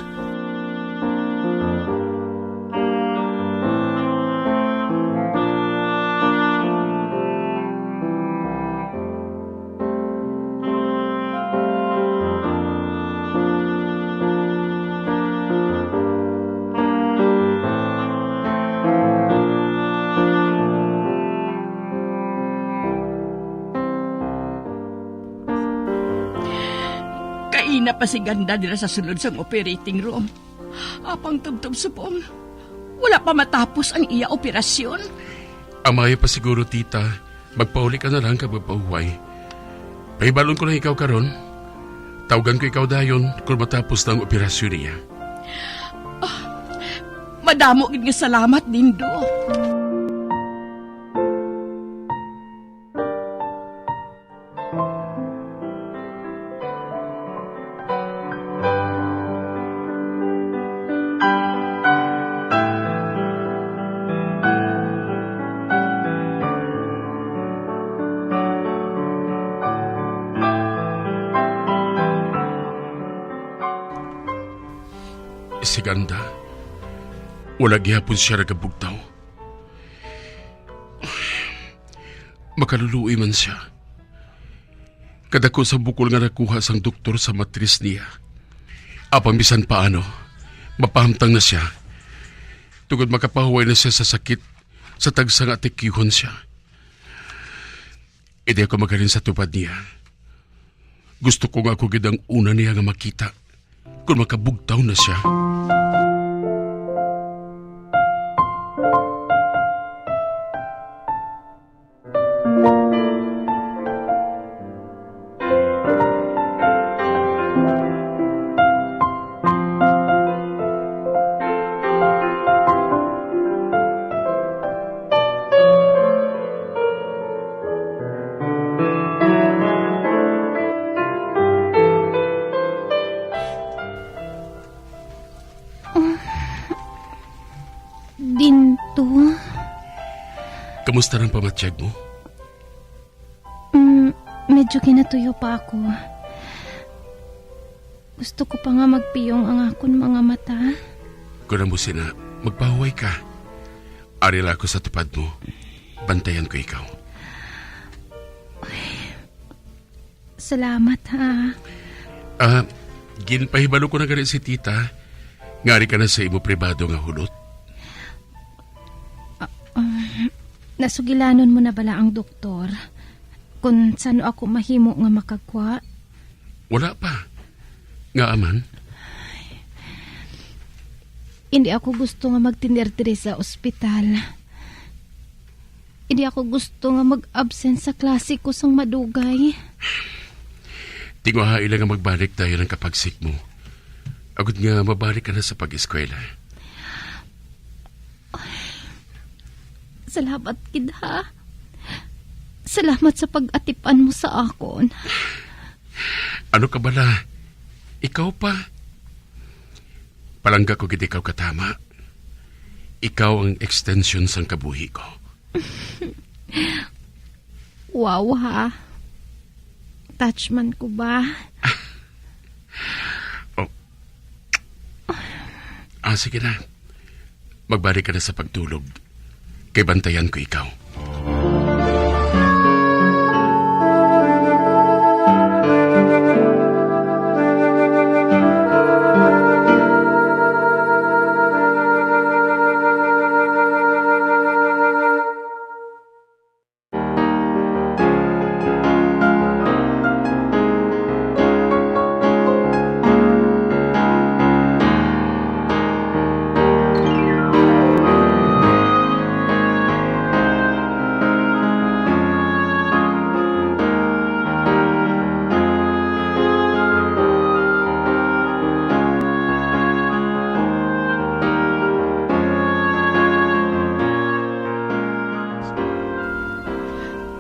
Kaina pa si Ganda dira sa sulod sang operating room. Apang tubtob subong, wala pa matapos ang iya operasyon. Amaya pa siguro, tita. Magpauli ka na lang kag magpahuway. Pahibalon ko lang ikaw karon. Tawgan ko ikaw dayon kon matapos na ang operasyon niya. Ah, madamo gid nga salamat, Dindo. Si Ganda, wala gihapon siya nagabugtaw. Makaluluoy man siya. Kadako sa bukol nga nakuha sang doktor sa matris niya. Apang bisan paano, mapahamtang na siya. Tungod makapahuway na siya sa sakit sa tagsa nga atikihon siya. Indi ako maghalin sa tupad niya. Gusto ko nga ako gid ang una niya nga makita kon makabugtaw na sia. Ah, Dindo. Kamusta ang pamatyag mo? Mm, medyo kinatuyo pa ako. Gusto ko pa nga magpiyong ang akon mga mata. Kon amo sina, magpahuway ka. Ari lang ako sa tupad mo. Bantayan ko ikaw. Salamat, ha. Ah, ginpahibalo ko na gani si tita nga ari ka na sa imo pribado nga hulot. Ah, ah, nasugilanon mo na bala ang doktor kung san-o ako mahimo nga makagwa? Wala pa. Ngaa man? Hindi ako gusto nga magtener diri sa ospital. Hindi ako gusto nga mag-absent sa klase ko sang madugay. Tinguhai lang nga magbalik dayon ang kapagsik mo. Agod nga mabalik ka na sa pag-eskwela. Salamat gid, ha. Salamat sa pag-atipan mo sa akon. Ano ka bala? Ikaw pa? Palangga ko gid ikaw katama. Ikaw ang extension sang kabuhi ko. Wow, ha? Touch man ko ba? Oh. Ah, sige na. Magbalik ka na sa pagtulog. Kay bantayan ko ikaw.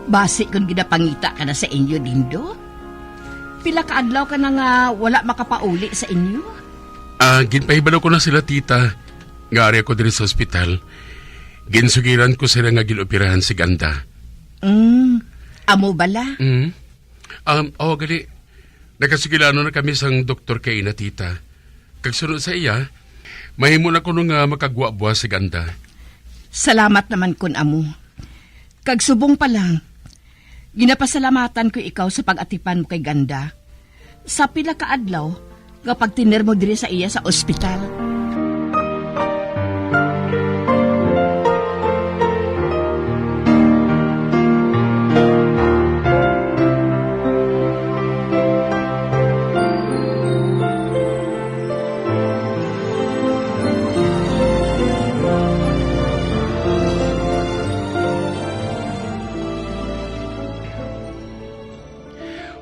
Basi kon ginapangita ka na sa inyo, Dindo? Pila ka adlaw ka na nga wala makapauli sa inyo? Ah, ginpahibalo ko na sila, tita, nga ari ako diri sa ospital. Ginsugiran ko sila nga gin-operahan si Ganda. Mm, amo bala? Mm. Um, oh, gali. Nakasugilanon na kami sang doktor kay ina, tita. Kag suno sa iya, mahimo na kuno nga makagwa buwas si Ganda. Salamat naman kun amo. Kag subong pa lang, ginapasalamatan ko ikaw sa pag-atipan mo kay Ganda sa pila ka adlaw nga pagtener mo diri sa iya sa ospital.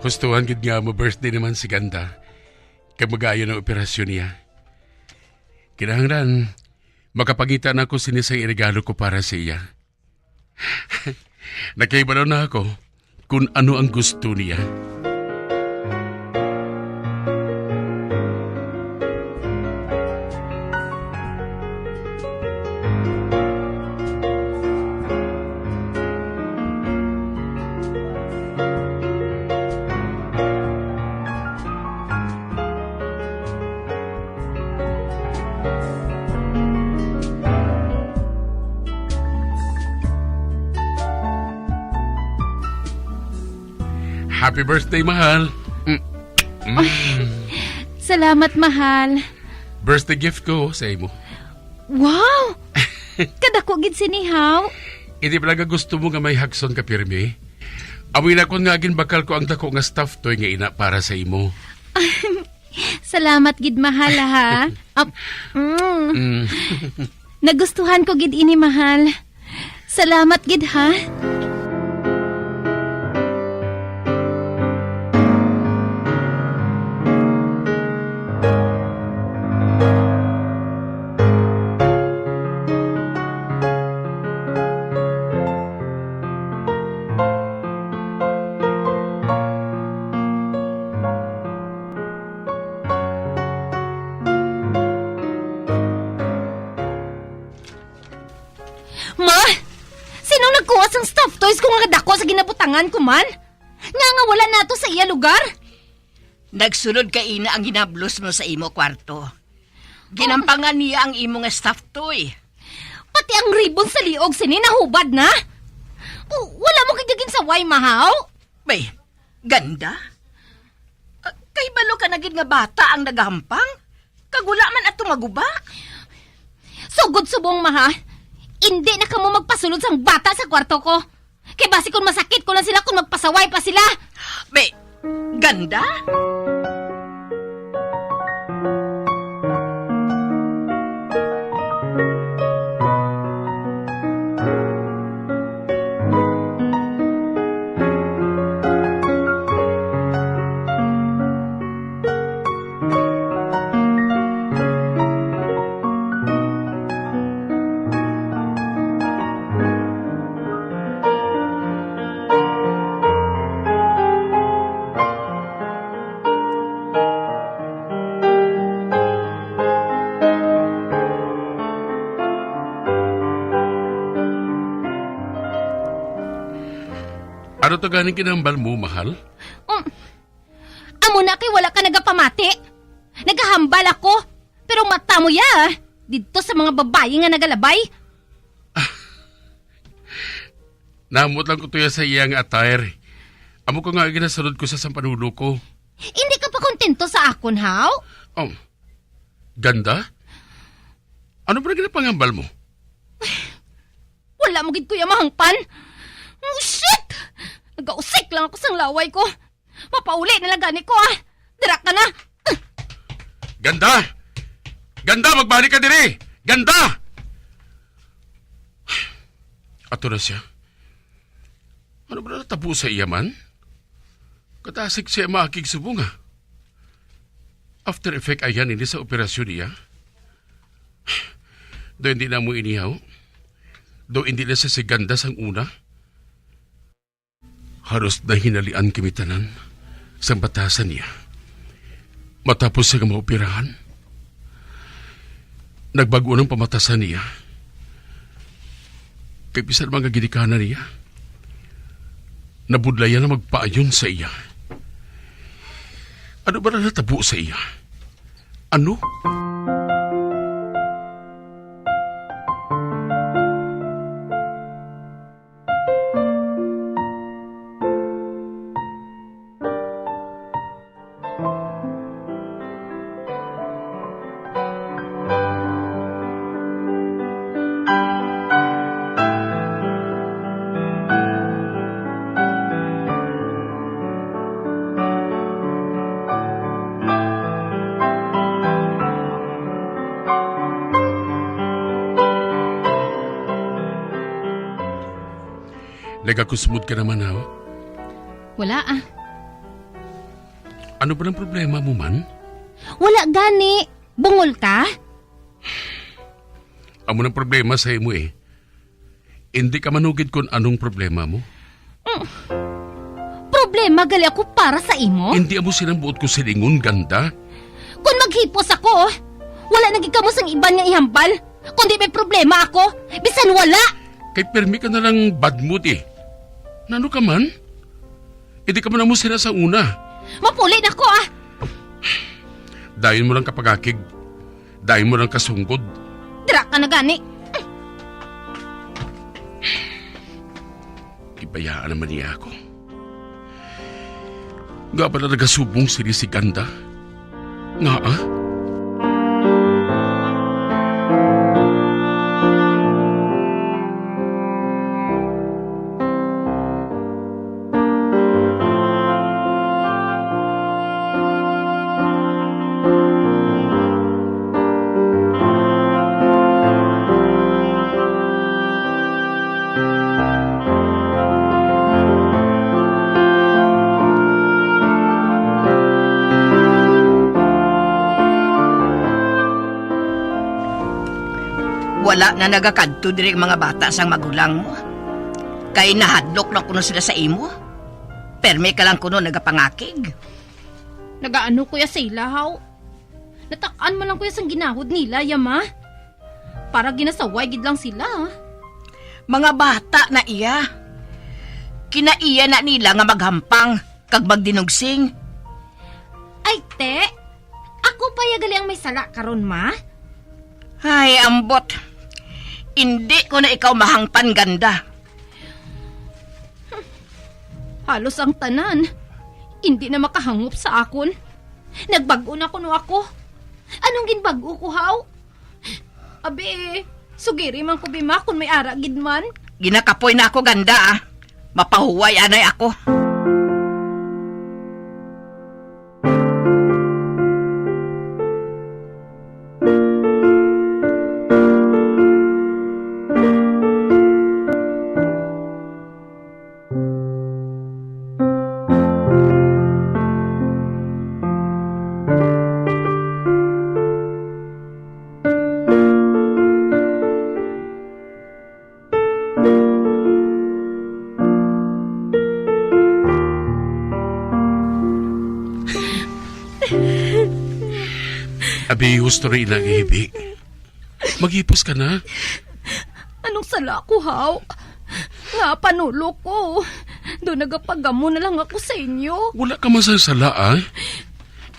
Hustuhan gid nga mo-birthday naman si Ganda, kag mag-ayo ang operasyon niya. Kinahanglan, makapangita na ako sini sa regalo ko para sa iya. Nakahibalo na ako kung ano ang gusto niya. Happy birthday, mahal. Mm. Mm. Ay, salamat, mahal. Birthday gift ko sa imo. Wow! Kadako gid sini, haw. Hindi pala nga gusto mo nga may hakson ka pirmi? Amoy na kon nga ginbakal ko ang dako nga stuffed toy nga ina para sa imo. Salamat gid, mahal, ha. Ap-, mm. Mm. Nagustuhan ko gid ini, mahal. Salamat gid, ha. Ma! Sino nagkuha sang stuffed toys ko nga dako sa ginabutangan ko man? Nga nga wala nato sa iya lugar? Nagsulod kaina ang ginablos mo sa imo kwarto. Ginampangan niya ang imo nga stuffed toy. Pati ang ribbon sa liog sini nahubad na. O, wala mo gid ginsaway, mahaw? Bay, Ganda? Ah, kay balo ka na gid nga bata ang nagahampang? Kag wala man ato magubak? Sugod subong, ma, ha? Indi na kamo magpasulod sang bata sa kwarto ko. Kay basi kon masakit ko lang sila kon magpasaway pa sila. Be, Ganda? Ano gani ginahambal mo, mahal? Um, amo na kay wala ka nagapamati. Nagahambal ako, pero mata mo ya, didto sa mga babayi nga nagalabay. Naamot lang ko tuya sa iya nga attire. Amo ko nga ginasunod ko sa sampanulo ko. Hindi ka pa kontento sa akon, haw? Oh, Ganda? Ano ba na ginapangambal mo? Wala mo gid ko ya mahangpan. Oh, shit! Nagausik lang ako sang laway ko. Mapauli na lang gani ko, ah. Dira ka na. Ganda! Ganda, magbalik ka diri! Ganda! Ato na siya. Ano ba natabo sa iya man? Katasik siya maakig subong, ah. After effect ayan ini sa operasyon niya. Do hindi na mo inihaw. Do hindi na siya si Ganda sang una. Halos nahinalian kami tanan sang batasan niya. Matapos siya nga maoperahan, nagbag-o ang pamatasan niya. Kay bisan mga ginikanan niya, nabudlayan na magpaayon sa iya. Ano ba na natabo sa iya? Ano? Nagakusmod ka naman, haw? Wala, ah. Ano ba ang problema mo man? Wala gani. Bungol ka? Amo nang problema sa imo, eh. Hindi ka manugid kung anong problema mo. Mm. Problema gali ako para sa imo? Hindi amo sina ang buot ko silingon, Ganda. Kung maghipos ako, wala na gid kamo sang iban nga ihambal. Kundi may problema ako, bisan wala. Kay permi ka na lang bad mood, eh. Nano ka man? Hindi ka man amo sina sa una. Mapuli na ko, ah. Dayon mo lang kapagakig. Dayon mo lang kasunggod. Dira ka na gani. Gibayaan naman niya ako. Nga ba na nagasubong sini si Ganda? Nga, ah? Wala na nagakadto diri ang mga bata sang magulang mo. Kay nahadlok na kuno sila sa imo. Permi ka lang kuno nagapangakig. Nagaano ko ya sa ila, haw? Natak-an man lang ko ya sang ginahod nila, ya, ma. Para ginasaway gid lang sila. Mga bata na iya. Kinaiya na nila nga maghampang kag magdinugsing. Ay, te, ako pa ya gali ang may sala karon, ma? Ay, ambot. Indi ko na ikaw mahangpan, Ganda. Halos ang tanan, indi na makahangop sa akon. Nagbag-o na kuno ako. Anong ginbag-o ko, haw? Abi, sugiri man ko, bi, ma, kon may ara gid man. Ginakapoy na ako, Ganda, ah. Mapahuway anay ako. Abi, husto ra ina nga hibi. Maghipos ka na. Anong sala ko, haw? Nga panulok ko. Do nagapagamo na lang ako sa inyo. Wala ka man sang sala, ah.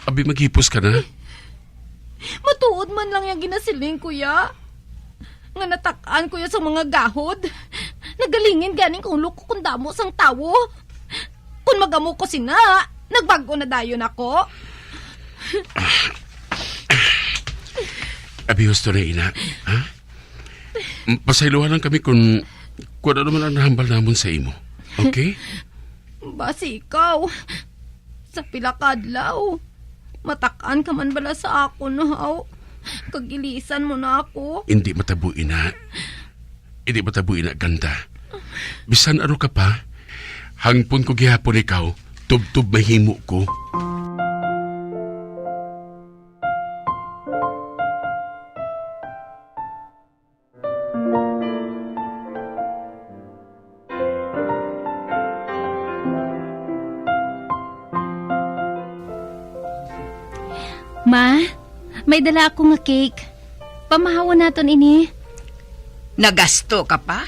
Abi, maghipos ka na. Matuod man lang yang ginasiling ko, ya. Nga natak-an ko ya sa mga gahod. Nagalingin ganing ulo ko kung damo sang tawo. Kung magamo ko sina, nagbag-o na dayon ako. Abi, husto na, ina. Ha? Mm, pasaylohan lang kami kung, kung ano man ang nahambal namon sa imo. Okay? Basi ikaw, sa pila ka adlaw, matak-an ka man bala sa akon, haw? Kag ilisan mo na ako. Hindi matabo, ina. Hindi matabo, ina, Ganda. Bisan ano ka pa, hangpon ko gihapon ikaw, tubtob mahimo ko. Ma, may dala ako nga cake. Pamahawon naton ini. Nagasto ka pa?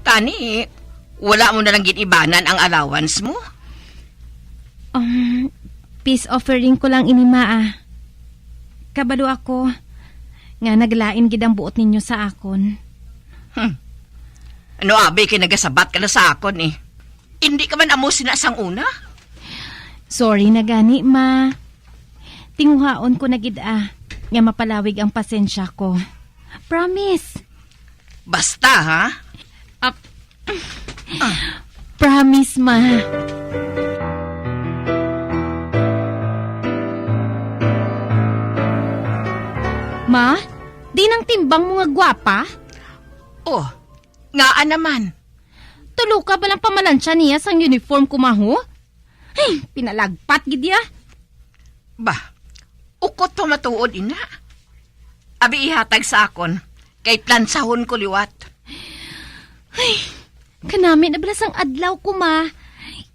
Tani, wala mo na lang gin-ibanan ang allowance mo? Um, peace offering ko lang ini, ma, ah. Kabalo ako nga naglain gid ang buot ninyo sa akon. Hmm. Ano abi kay nagasabat ka na sa akon, eh? Indi ka man amo sina sang una? Sorry na gani, ma. Tinguhaon ko na gid, ah, nga mapalawig ang pasensya ko. Promise. Basta, ha? Ap-, promise, ma. Ma, di nang timbang mo nga gwapa? Oh, ngaa naman? Tulo ka ba lang pamalansya niya sang uniform ko, ma, ho? Ay, pinalagpat gid ya. Ba, ukot pa matuod, ina. Abi, ihatag sa akon, kay plansahon ko liwat. Ay, kanami na bala sang adlaw ko, ma.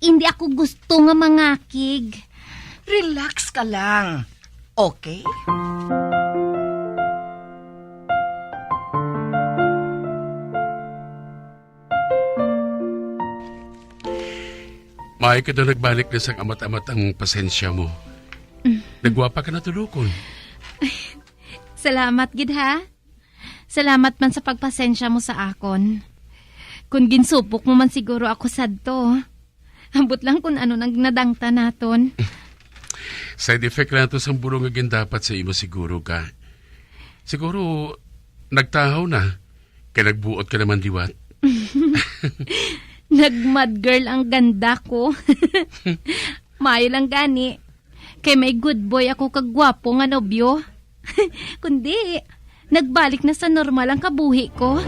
Hindi ako gusto nga mangakig. Relax ka lang. Okay? Maayo ka daw nagbalik na sang amat-amat ang pasensya mo. Mm. Nagwapa ka na tulukon. Salamat gid, ha. Salamat man sa pagpasensya mo sa akon. Kung ginsupok mo man siguro ako sadto, ambot lang kung ano nang nadangta naton. Side effect lang to sang bulong nga gindapat sa imo siguro ka. Siguro, nagtahaw na. Kay nagbuot ka naman liwat. Nag-mad girl ang ganda ko. Maayo lang gani. Kay may good boy ako kag gwapo nga nobyo. Kundi, nagbalik na sa normal ang kabuhi ko.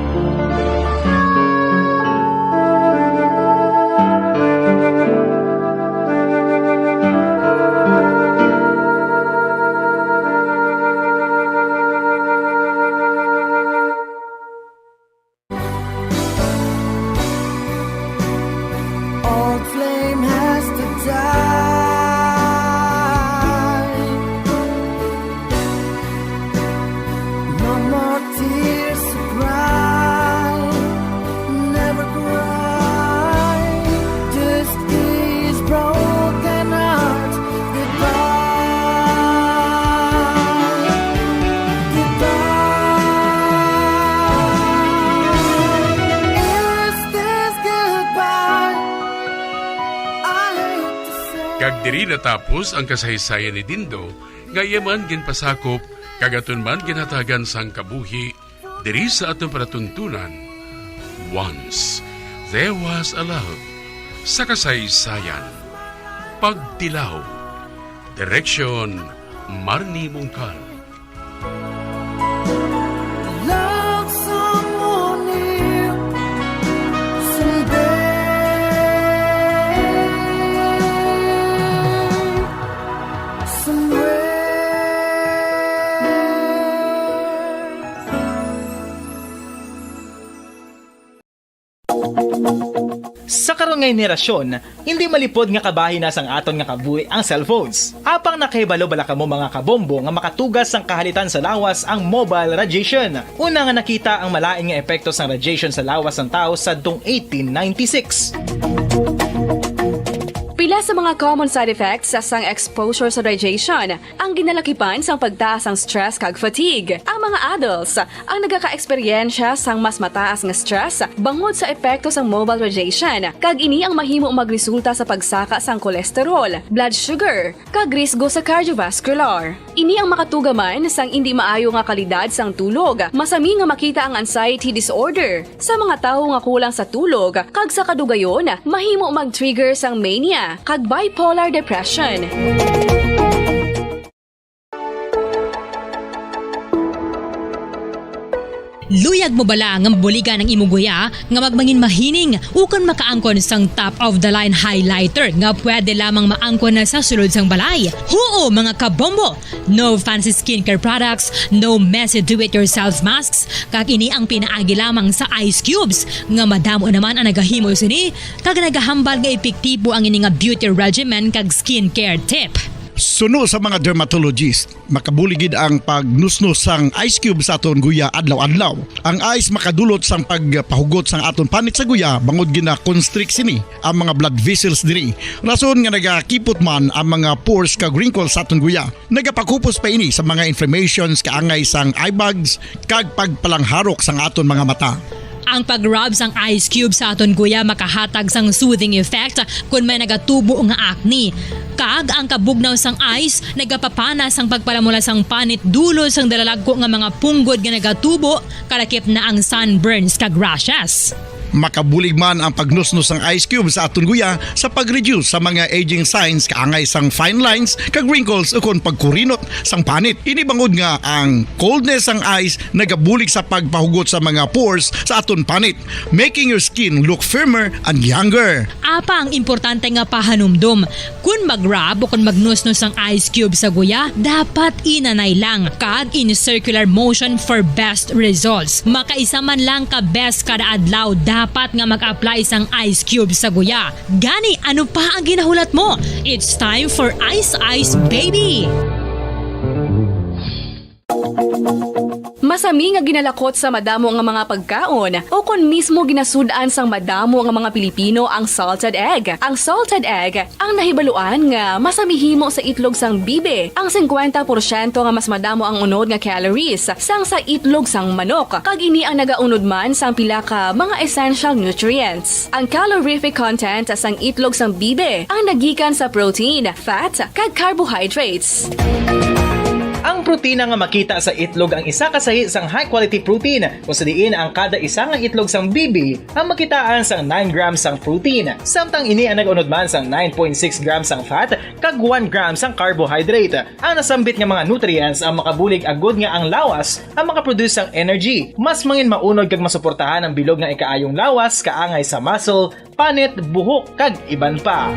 Old flame has to die. No more tears to cry. Never cry. This is broken heart. Goodbye. Goodbye. Is this goodbye? I hate to say. Kag diri natapos ang kasaysayan ni Dindo, nga iya man ginpasakop, kag aton man ginhatagan sang kabuhi diri sa aton palatuntunan. Once There Was a Love, sa kasaysayan. Pagtilaw. Direksyon, Marnie Mungkal. Love someone new someday, somewhere. Sa karon nga henerasyon, hindi malipod nga kabahin na sang aton nga kabuhi ang cellphones. Apang nakahibalo bala kamo, mga kabombo, nga makatugas sang kahalitan sa lawas ang mobile radiation? Una nga nakita ang malain nga epekto sang radiation sa lawas sang tawo sadtong eighteen ninety-six. Sa mga common side effects sang exposure sa radiation, ang ginalakipan sang pagtaas sang stress kag fatigue. Ang mga adults ang nagaka-eksperyensya sang mas mataas nga stress bangod sa epekto sang mobile radiation, kag ini ang mahimo magresulta sa pagsaka sang cholesterol, blood sugar, kag risgo sa cardiovascular. Ini ang makatuga man sang indi maayo nga kalidad sang tulog. Masami nga makita ang anxiety disorder sa mga tawo nga kulang sa tulog, kag sa kadugayon, mahimo mag-trigger sang mania kag bipolar depression. Luyag mo bala nga mabuligan ang imo guya nga magmangin mahining ukon makaangkon sang top of the line highlighter nga pwede lamang maangkon na sa sulod sang balay? Huo, mga kabombo! No fancy skincare products, no messy do-it-yourself masks, kag ini ang pinaagi lamang sa ice cubes nga madamo naman ang nagahimo sini kag nagahambal nga epektibo ang ini nga beauty regimen kag skincare tip. Suno sa mga dermatologist, makabulig gid ang pagnusnos sang ice cube sa aton guya adlaw-adlaw. Ang ice makadulot sang pagpahugot sang aton panit sa guya bangod gina-constrict sini ang mga blood vessels diri. Rason nga nagakipot man ang mga pores kag wrinkles sa aton guya. Nagapakupos pa ini sa mga inflammations kaangay sang eye bags kag pagpalangharok sang aton mga mata. Ang pag-rub sang ice cube sa aton guya makahatag sang soothing effect kon may nagatubo nga acne. Kag ang kabugnaw sang ice nagapapana sang pagpalamula sang panit dulot sang dalalagko nga mga punggod nga nagatubo, kalakip na ang sunburns kag rashes. Makabulig man ang pagnusnos sang ice cube sa aton guya sa pag-reduce sa mga aging signs kaangay sang fine lines kag wrinkles ukon pagkurinot sang panit. Ini bangod nga ang coldness sang ice nagabulig sa pagpahugot sa mga pores sa aton panit, making your skin look firmer and younger. Apang importante nga pahanumdom, kon mag-rub o kon magnusnos ang ice cube sa guya, dapat inanay lang kag in circular motion for best results. Makaisa man lang ka beses kada adlaw dapat nga mag-apply sang ice cube sa guya. Gani, ano pa ang ginahulat mo? It's time for Ice Ice Baby! Masami nga ginalakot sa madamo nga mga pagkaon, o kon mismo ginasud-an sang madamo nga mga Pilipino ang salted egg. Ang salted egg ang nahibaluan nga masami himo sa itlog sang bibi, ang singkwenta porsyento nga mas madamo ang unod nga calories sang sa itlog sang manok, kag ini ang nagaunod man sang pila ka mga essential nutrients. Ang calorific content sang itlog sang bibi ang nagikan sa protein, fat, kag carbohydrates. Ang protina nga makita sa itlog ang isa ka sahi sang high-quality protein, kung sa diin ang kada isa nga itlog sang bibi ang makitaan sang nine grams sang protein, samtang ini ang nag-unod man sang nine point six grams sang fat kag one gram sang carbohydrate. Ang nasambit nga mga nutrients ang makabulig agud nga ang lawas ang makaproduce sang energy, mas mangin maunod kag masuportahan ang bilog nga ikaayong lawas kaangay sa muscle, panit, buhok, kag iban pa.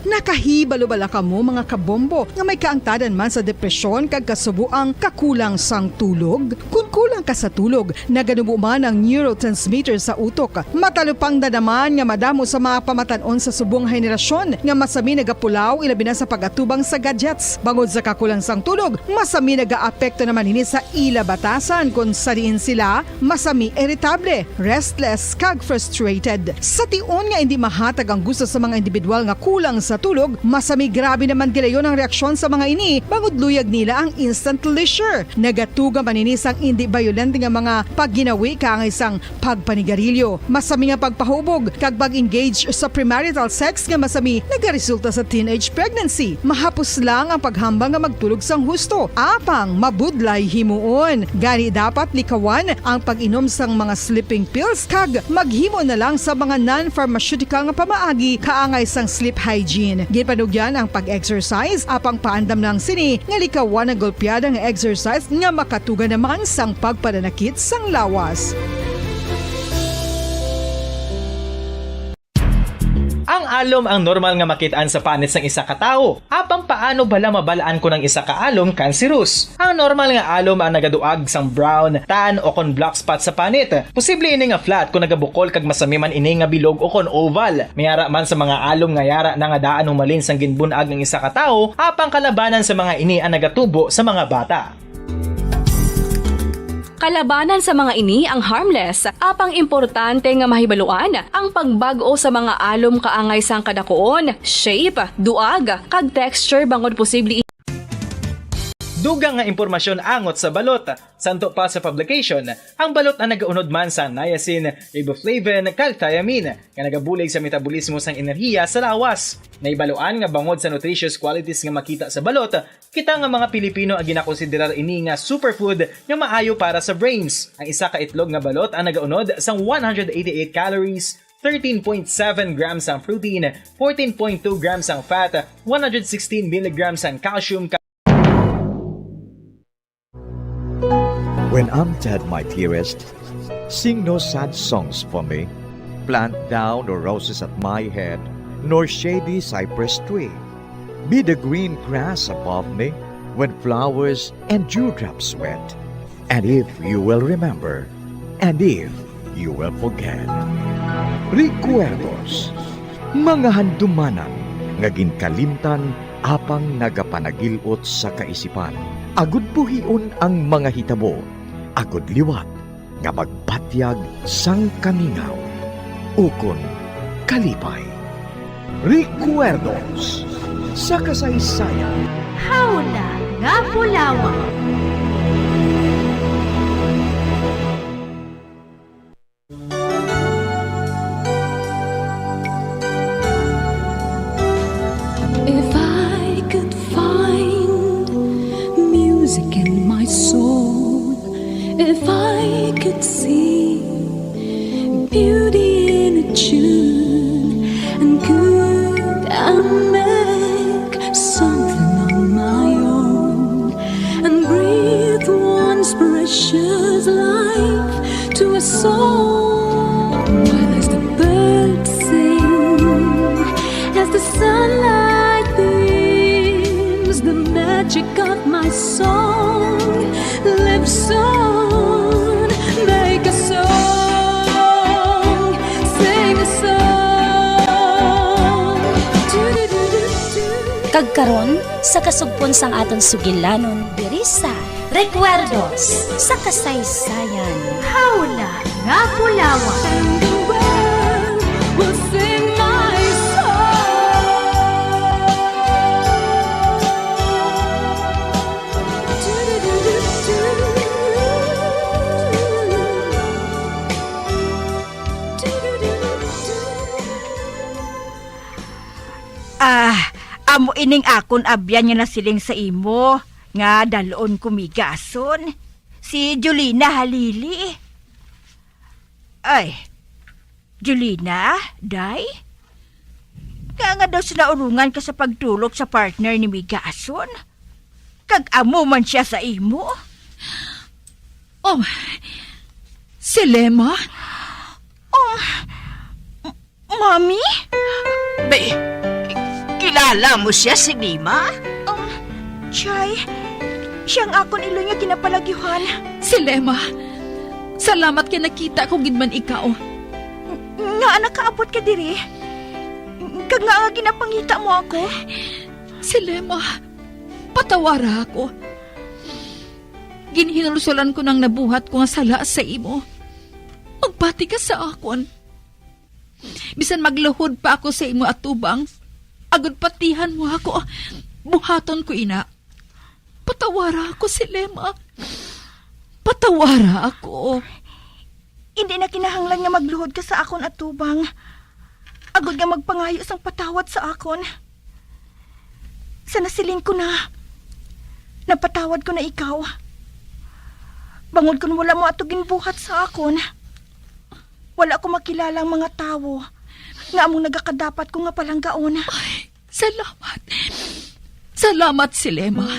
Nakahibalo bala kamo, mga kabombo, nga may kaangtanan man sa depresyon kag kasubo ang kakulang sang tulog? Kon kulang ka sa tulog, naganubo man ang neurotransmitter sa utok. Matalupangdan naman nga madamo sa mga pamatan-on sa subong henerasyon nga masami nagapulaw, ilabi na sa pag-atubang sa gadgets. Bangod sa kakulang sang tulog, masami nagaapekto naman ini sa ila batasan, kon sa diin sila masami iritable, restless, kag frustrated. Sa tion nga indi mahatag ang gusto sa mga individual nga kulang sa tulog, masami grabe naman gilayon ang reaksyon sa mga ini, bangod luyag nila ang instant pleasure. Nagatuga man ini sang indi bayolente nga mga pagginawi kaangay sang pagpanigarilyo. Masami nga pagpahubog kag pag-engage sa premarital sex nga masami nagaresulta sa teenage pregnancy. Mahapos lang ang paghambal nga magtulog sang husto, apang mabudlay himuon. Gani dapat likawan ang pag-inom sang mga sleeping pills kag maghimo na lang sa mga non-pharmaceutical nga pamaagi kaangay sang sleep hygiene. Ginpanugyan ang pag-exercise, apang paandam lang sini nga likawan ang golpeada nga exercise nga makatuga naman sang pagpananakit sang lawas. Ang alom ang normal nga makit-an sa panit sang isa ka tawo. Apang paano bala mabal-an kon ang isa ka alom kanserus? Ang normal nga alom ang nagaduag sang brown, tan, o kon black spot sa panit. Posible ini nga flat kon nagabukol kag masami man ini nga bilog o kon oval. May ara man sa mga alom nga yara na nga daan humalin sang ginbun-ag ang isa ka tawo, apang kalabanan sa mga ini ang nagatubo sa mga bata. Kalabanan sa mga ini ang Harmless, apang importante nga mahibaluan ang pagbag-o sa mga alom kaangay sang kadakuon, shape, duag, kag texture bangod posible i- Dugang nga impormasyon angot sa balot. Santo pa sa publication, ang balot ang nagaunod man sa niacin, riboflavin, kag thiamine, nga nagabulig sa metabolismo sang enerhiya sa lawas. Nahibaluan nga bangod sa nutritious qualities nga makita sa balot, kita nga mga Pilipino ang ginakonsiderar ini nga superfood nga maayo para sa brains. Ang isa ka itlog nga balot ang nagaunod sang one hundred eighty-eight calories, thirteen point seven grams ang protein, fourteen point two grams ang fat, one hundred sixteen milligrams ang calcium, When I'm dead, my dearest, sing no sad songs for me. Plant thou no roses at my head, nor shady cypress tree. Be the green grass above me when flowers and dewdrops wet. And if you will remember, and if you will forget. Recuerdos, mga handumanan nga ginkalimtan apang nagapanagil-ot sa kaisipan. Agud buhion ang mga hitabo, agud liwat nga magbatyag sang kamingaw ukon kalipay. Recuerdos sa kasaysayan. Hawla nga Bulawan. If I could find music in my soul, if I could see beauty in a tune, and could I make something on my own and breathe once precious life to a soul? While as the birds sing, as the sunlight beams, the magic of my song lives on. Make a song, sing a song. Kag karon, sa kasugpon sang aton sugilanon diri sa Recuerdos sa Kasaysayan. Hawla nga Bulawan. Ah, amo ining akon abyan nga nasiling sa imo nga dalon ko migason. Si Jolina Halili. Ay, Jolina, day? Nga nga daw sinaurungan ka sa pagtulok sa partner ni Migason? Kag amo man siya sa imo? Oh, si Lema? Oh, Mommy? Be, kilala mo siya si Lima? Um, Chay, siya ang akon iloy nga ginapalagyuhan. Si Lema, salamat kay nakita ko gid man ikaw. Nga nakaabot ka diri? Kag nga nga ginapangita mo ako? Si Lema, patawara ako. Ginhinulsolan ko nang nabuhat ko nga sala sa imo. Magpati ka sa akon. Bisan magluhod pa ako sa imo atubang, agud patihan mo ako, buhaton ko ina. Patawara ako, Selema. Patawara ako. Indi na kinahanglan nga magluhod ka sa akon atubang, agud nga magpangayo sang patawad sa akon. Sa nasiling ko na, napatawad ko na ikaw. Bangod kon wala mo ato ginbuhat sa akon, wala ko makilala ang mga tawo nga among nagakadapat ko nga palanggaon. Ay, salamat. Salamat, Selema.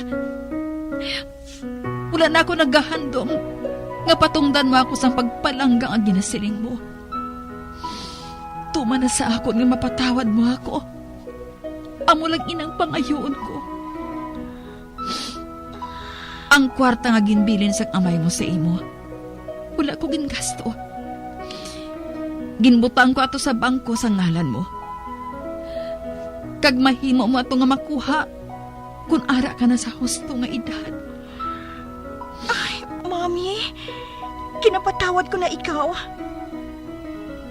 Wala na ako nagahandom nga patungdan mo ako sang pagpalangga nga ginasiling mo. Tuman na sa akon nga mapatawad mo ako. Amo lang inang pangayoon ko. Ang kwarta nga ginbilin sang amay mo sa imo, wala ko gingasto. Ginbutang ko ato sa bangko sa ngalan mo. Kag mahimo mo ato nga makuha kon ara ka na sa husto nga edad. Ay, Mommy, Ginapatawad ko na ikaw.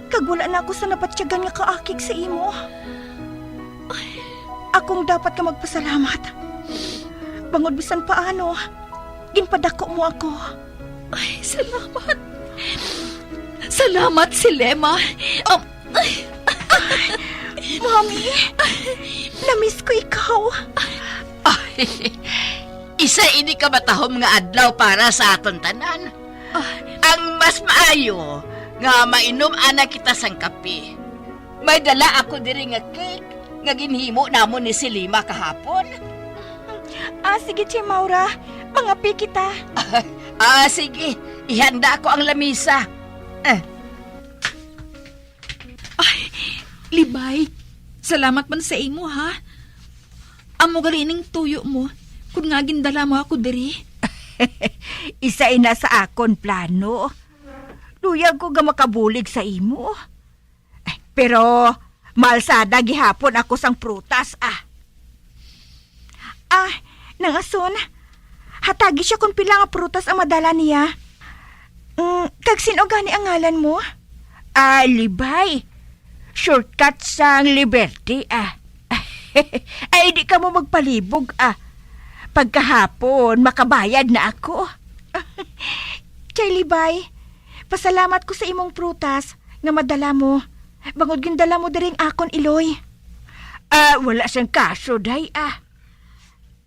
Kag wala na ako sa nabatyagan nga kaakig sa imo. Akong dapat ka magpasalamat. Bangod bisan paano, ginpadako mo ako. Ay, salamat. Salamat, Selema. Um, ay. Mommy, namiss ko ikaw. Ay, isa ini ka matahom nga adlaw para sa aton tanan. Ah. Ang mas maayo nga mainom ana kita sang kape. May dala ako diri nga cake nga ginhimo namon ni Selema kahapon. Ah, sige, Tia Maura. Mangape kita. Ah, sige. Ihanda ko ang lamisa. Eh. Ay, Libay, salamat man sa imo, ha? Amo gali ning tuyo mo, kun nga gindala mo ako diri. Isa ina sa akon plano. Luyag ko nga makabulig sa imo. Eh, pero malsada gihapon ako sang prutas, ah. Ah, Nang Ason, hatagi siya kung pila nga prutas ang madala niya. Mm, kag sin-o gani ang ngalan mo? Ah, Libay. Shortcut sang Liberty, ah. Ay, di ka mo magpalibog, ah. Pagkahapon, makabayad na ako. Kay Libay, pasalamat ko sa imong prutas nga madala mo. Bangod gindala mo diri ang akon iloy. Ah, wala siyang kaso, day, ah.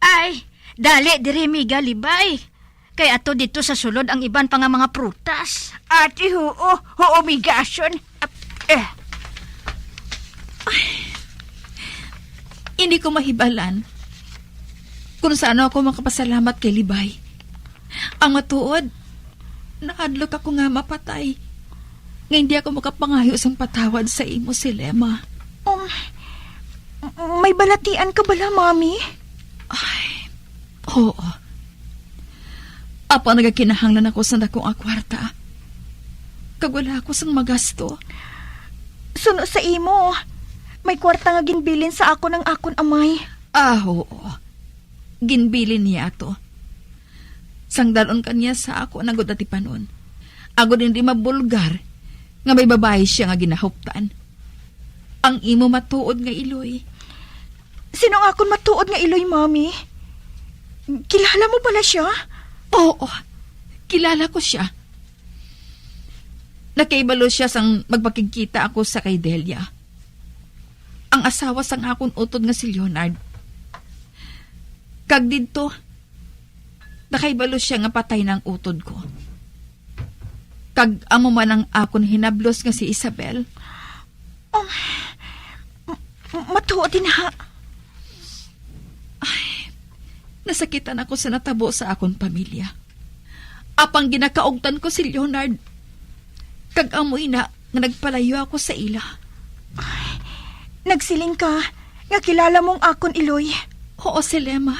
Ay, dali diri, Miga Libay. Kay ato dito sa sulod ang iban pa nga mga prutas. Ate, huo. Huo, Miga Ason. Ap-, eh. Ay, hindi ko mahibalan kung saan ako makapasalamat kay Libay. Ang matuod, nahadlok ako nga mapatay, nga hindi ako makapangayo sang patawad sa imo, Selema. Um, may balatian ka bala, Mami? Ay, oo. Apan nagakinahanglan ako sa dako nga kwarta. Kag wala ako sang magasto. Suno sa imo, may kwarta nga ginbilin sa akon ang akon amay. Ah, oo. Ginbilin niya ato. Sang dal-on kaniya sa ako ang nagod atipanon. Agod hindi mabulgar nga may babayi siya nga ginahuptan. Ang imo matuod nga iloy. Sino ang akon matuod nga iloy, Mami? Kilala mo pala siya? Oo, kilala ko siya. Nakaibalo siya sang magpakigkita ako sa kay Delia, ang asawa sang akon utod nga si Leonard. Kag didto, nakaibalo siya nga patay na ang utod ko. Kag amo man ang akon hinablos nga si Isabel. Um, m-, m-, matuod din, ha? Ay, nasakitan ako sa natabo sa akon pamilya. Apang ginakaugtan ko si Leonard. Kag amo ina nga nagpalayo ako sa ila. Ay, nagsiling ka nga kilala mo ang akon iloy. Oo, si Lema.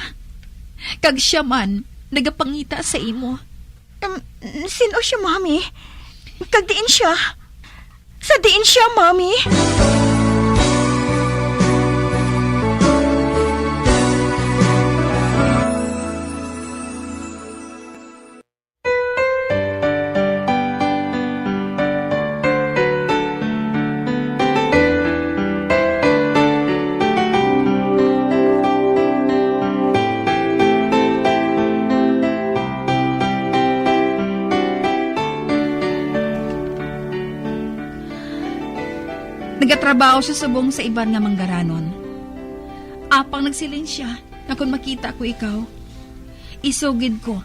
Kag siya man nagapangita sa imo. Um, sino siya, Mami? Kag diin siya? Sa diin siya, Mami? Nagatrabaho siya subong sa iban nga manggaranon. Apang nagsiling siya nga kon makita ko ikaw, isugid ko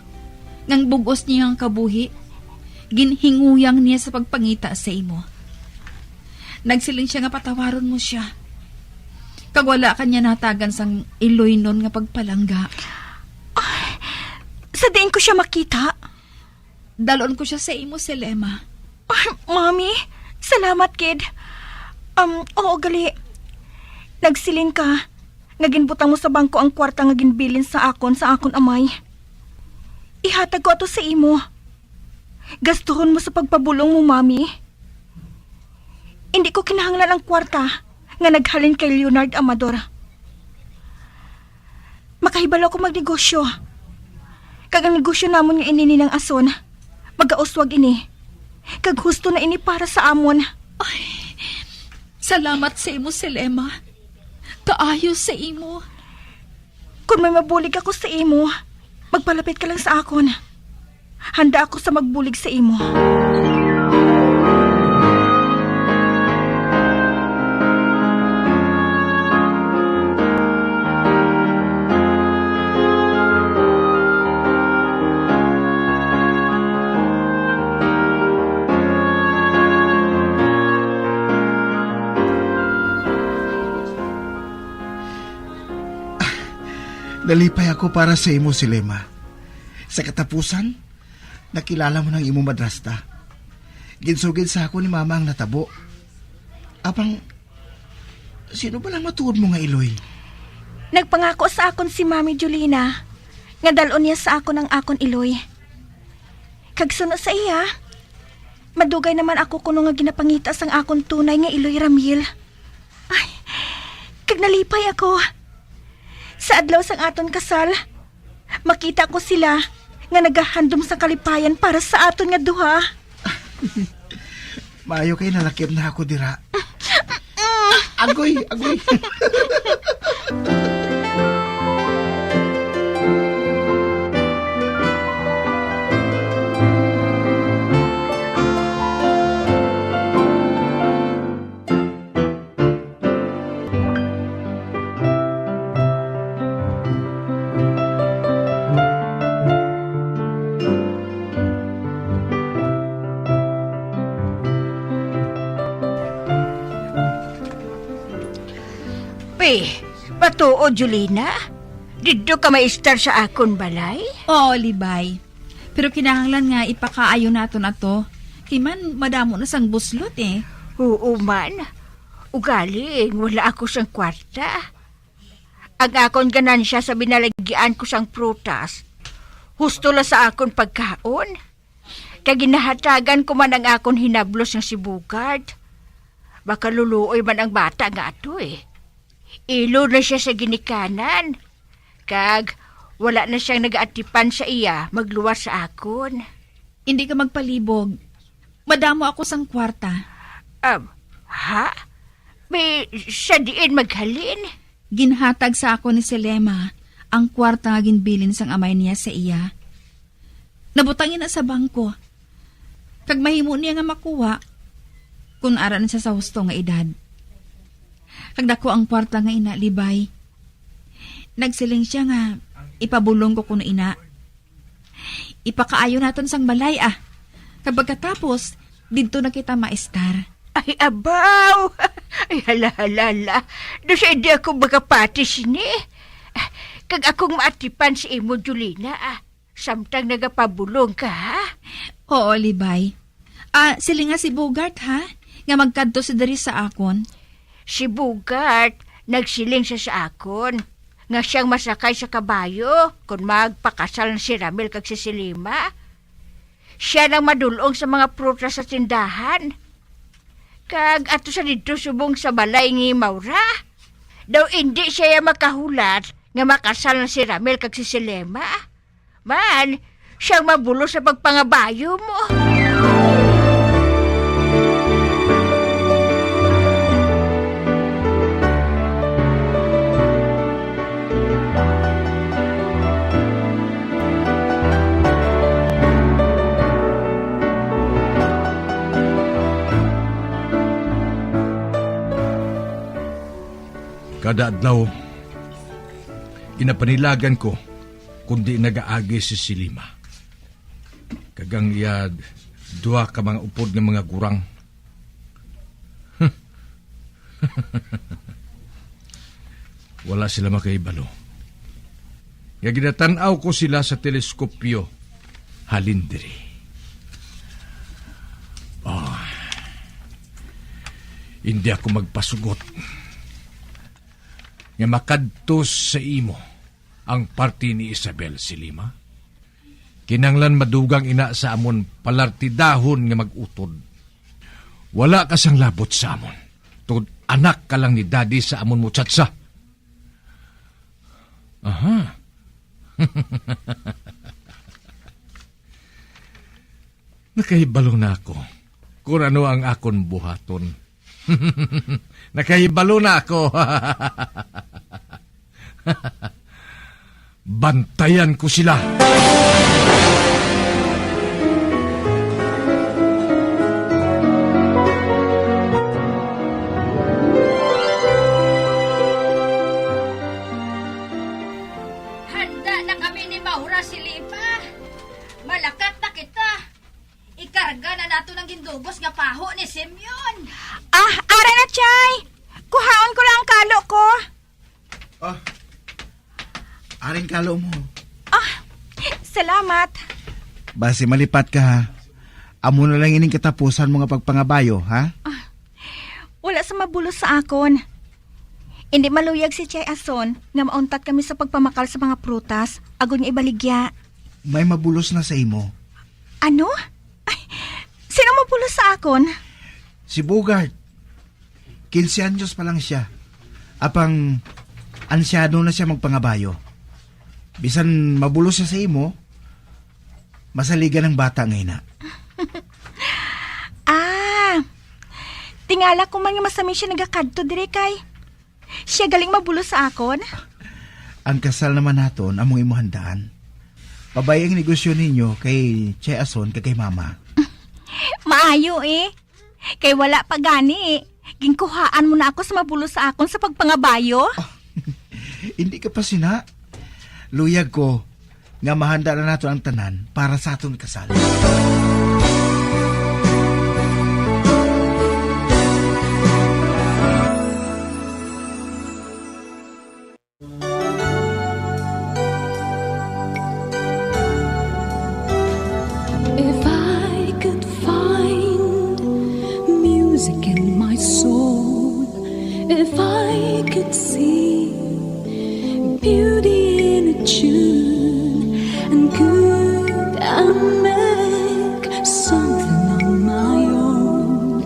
nga ang bug-os niya nga kabuhi ginhinguyang niya sa pagpangita sa imo. Nagsiling siya nga patawaron mo siya, kag wala ka niya nahatagan sang iloynon nga pagpalangga. Ay, sa diin ko siya makita? Dalon ko siya sa imo, Selema. Ay, Mami, salamat, kid. Um, oo, gali. Nagsiling ka nga ginbutang mo sa bangko ang kwarta nga ginbilin sa akon sa akon amay. Ihatag ko ato sa imo. Gastuhon mo sa pagpabulong mo, Mami. Hindi ko kinahanglan ang kwarta nga naghalin kay Leonard Amador. Makahibalo ko magnegosyo. Kag ang negosyo namon nga ini ni Nang Ason, Magauswag ini. Kag husto na ini para sa amon. Ay, salamat sa imo, Selema. Kaayo sa imo. Kon may mabulig ako sa imo, magpalapit ka lang sa akon. Handa ako sa magbulig sa imo. Nalipay ako para sa imo, Selema. Sa katapusan, nakilala mo na ang imong madrasta. Ginsugid sa ako ni Mama ang natabo. Apang, sino ba lang matuod mo nga iloy? Nagpangako sa akon si Mami Julina nga dal-on niya sa akon ang akon iloy. Kag suno sa iya, madugay naman ako kuno nga ginapangita sang akon tunay nga iloy, Ramil. Ay, kag nalipay ako. Sa adlaw sang aton kasal, makita ko sila nga nagahandom sang kalipayan para sa aton nga duha. Maayo kay nalakip na ako dira. Agoy, agoy. Pe, matuod, Julina? Didto ka maestar sa akon balay? Oo, Libay. Pero kinahanglan nga ipakaayo naton ato. Kay man, madamo na sang buslot, eh. Oo man. Ugaling wala ako sang kwarta. Ang akon ganansya sa binalagian ko sang prutas, husto la sa akon pagkaon. Kag ginahatagan ko man ang akon hinablos nga si Bugart. Makaluluoy man ang bata nga ato, eh. Ilo na sia sa ginikanan, kag wala na siyang nagaatipan sa iya magluwas sa akon. Hindi ka magpalibog. Madamo ako sang kwarta. Um, ha? May sa diin maghalin? Ginhatag sa akon ni Selema ang kwarta nga ginbilin sang amay niya sa iya. Nabutang ina sa bangko, kag mahimo niya nga makuha kun ara na siya sa husto nga edad. Kag dako ang kwarta nga ina, Libay. Nagsiling siya nga ipabulong ko kuno ina. Ipakaayo naton sang balay, ah. Kag pagkatapos, didto na kita maestar. Ay, abaw! Ay, hala, hala, hala. Daw sa hindi ako makapati sini. Kag akong maatipan si imo, Julina, ah. Samtang nagapabulong ka, ha? Oo, Libay. Ah, silinga si Bugart, ha? Nga magkadto si diri sa akon. Si Bugart, nagsiling siya sa akon nga siyang masakay sa kabayo kon magpakasal na si Ramil kag si Selima. Siya nang madulong sa mga prutas sa tindahan. Kag ato sa didto subong sa balay ni Maura. Daw indi siya makahulat nga makasal na si Ramil kag si Selema. Man, siyang mabulos sa pagpangabayo mo. Kada adlaw, ginapanilagan ko kundi nagaagi si Selima kag ang iya duha ka mga upod nga mga gurang. Wala sila makahibalo nga ginatan-aw ko sila sa teleskopyo halin diri. Oh, hindi ako magpasugot nga makadto sa imo ang parti ni Isabel, Selima. Kinanglan madugang ina sa amon palartidahon nga mag-utod. Wala ka sang labot sa amon, tungod anak ka lang ni Daddy sa amon muchacha. Aha. Nakahibalo na ako kung ano ang akon buhaton. Nakahibalo na ako. Bantayan ko sila. Handa na kami ni Maura Silipa. Malakat na kita. Ikarga na nato ang gindugos nga paho ni Simeon. Ah, ara na, Chay. Kuhaon ko lang ang kalo ko. Ah, aring kalo mo. Ah, salamat. Basi malipat ka, ha? Amo na lang ining katapusan mo nga pagpangabayo, ha? Ah, wala sa mabulos sa akon. Hindi maluyag si Chay Ason nga mauntat kami sa pagpamakal sa mga prutas, agod nga ibaligya. May mabulos na sa imo. Ano? Ay, sino mabulos sa akon? Si Bogart. Quince anyos pa lang siya. Apang ansyado na siya magpangabayo. Bisan mabulos siya sa imo, masaligan ang bata nga ina. Ah, tingala ko man nga masami siya nagakadto diri kay siya galing mabulos sa akon. Ang kasal naman naton among imo handaan. Pabay ang negosyo ninyo kay Chay Ason kag kay Mama. Maayo eh. Kay wala pa gani, ginkuhaan mo na ako sa mabulos sa akon sa pagpangabayo. Hindi ka pa sina. Luyag ko nga mahanda na nato ang tanan para sa aton kasal. If I could find music in my soul, if I could see beauty in a tune, and could I make something on my own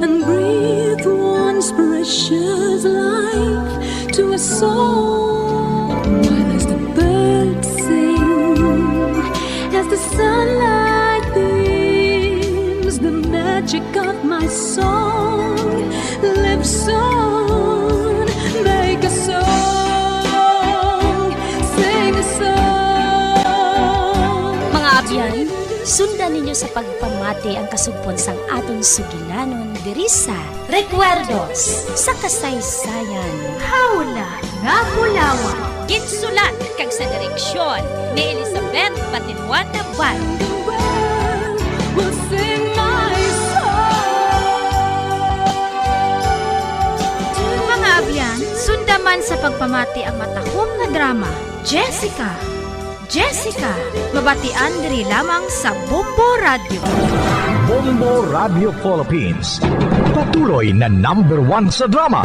and breathe once precious life to a soul. While as the birds sing, as the sunlight beams, the magic of my song lives on. Make a song, sing a song. Mga abyan, sundan ninyo sa pagpamati ang kasugpon sang aton sugilanon diri sa Recuerdos sa Kasaysayan. Hawla nga Bulawan. Ginsulat kag sa direksyon ni Elizabeth Batiluan Nabal. The world will sing my song. Mga abyan, sunda man sa pagpamati ang matahom nga drama, Jessica. Jessica, mabatian diri lamang sa Bombo Radio. Bombo Radio Philippines, patuloy na number one sa drama.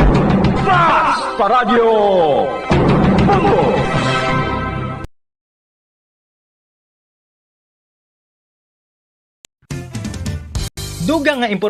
Basta Radyo Bombo! Dugang nga impormasyon.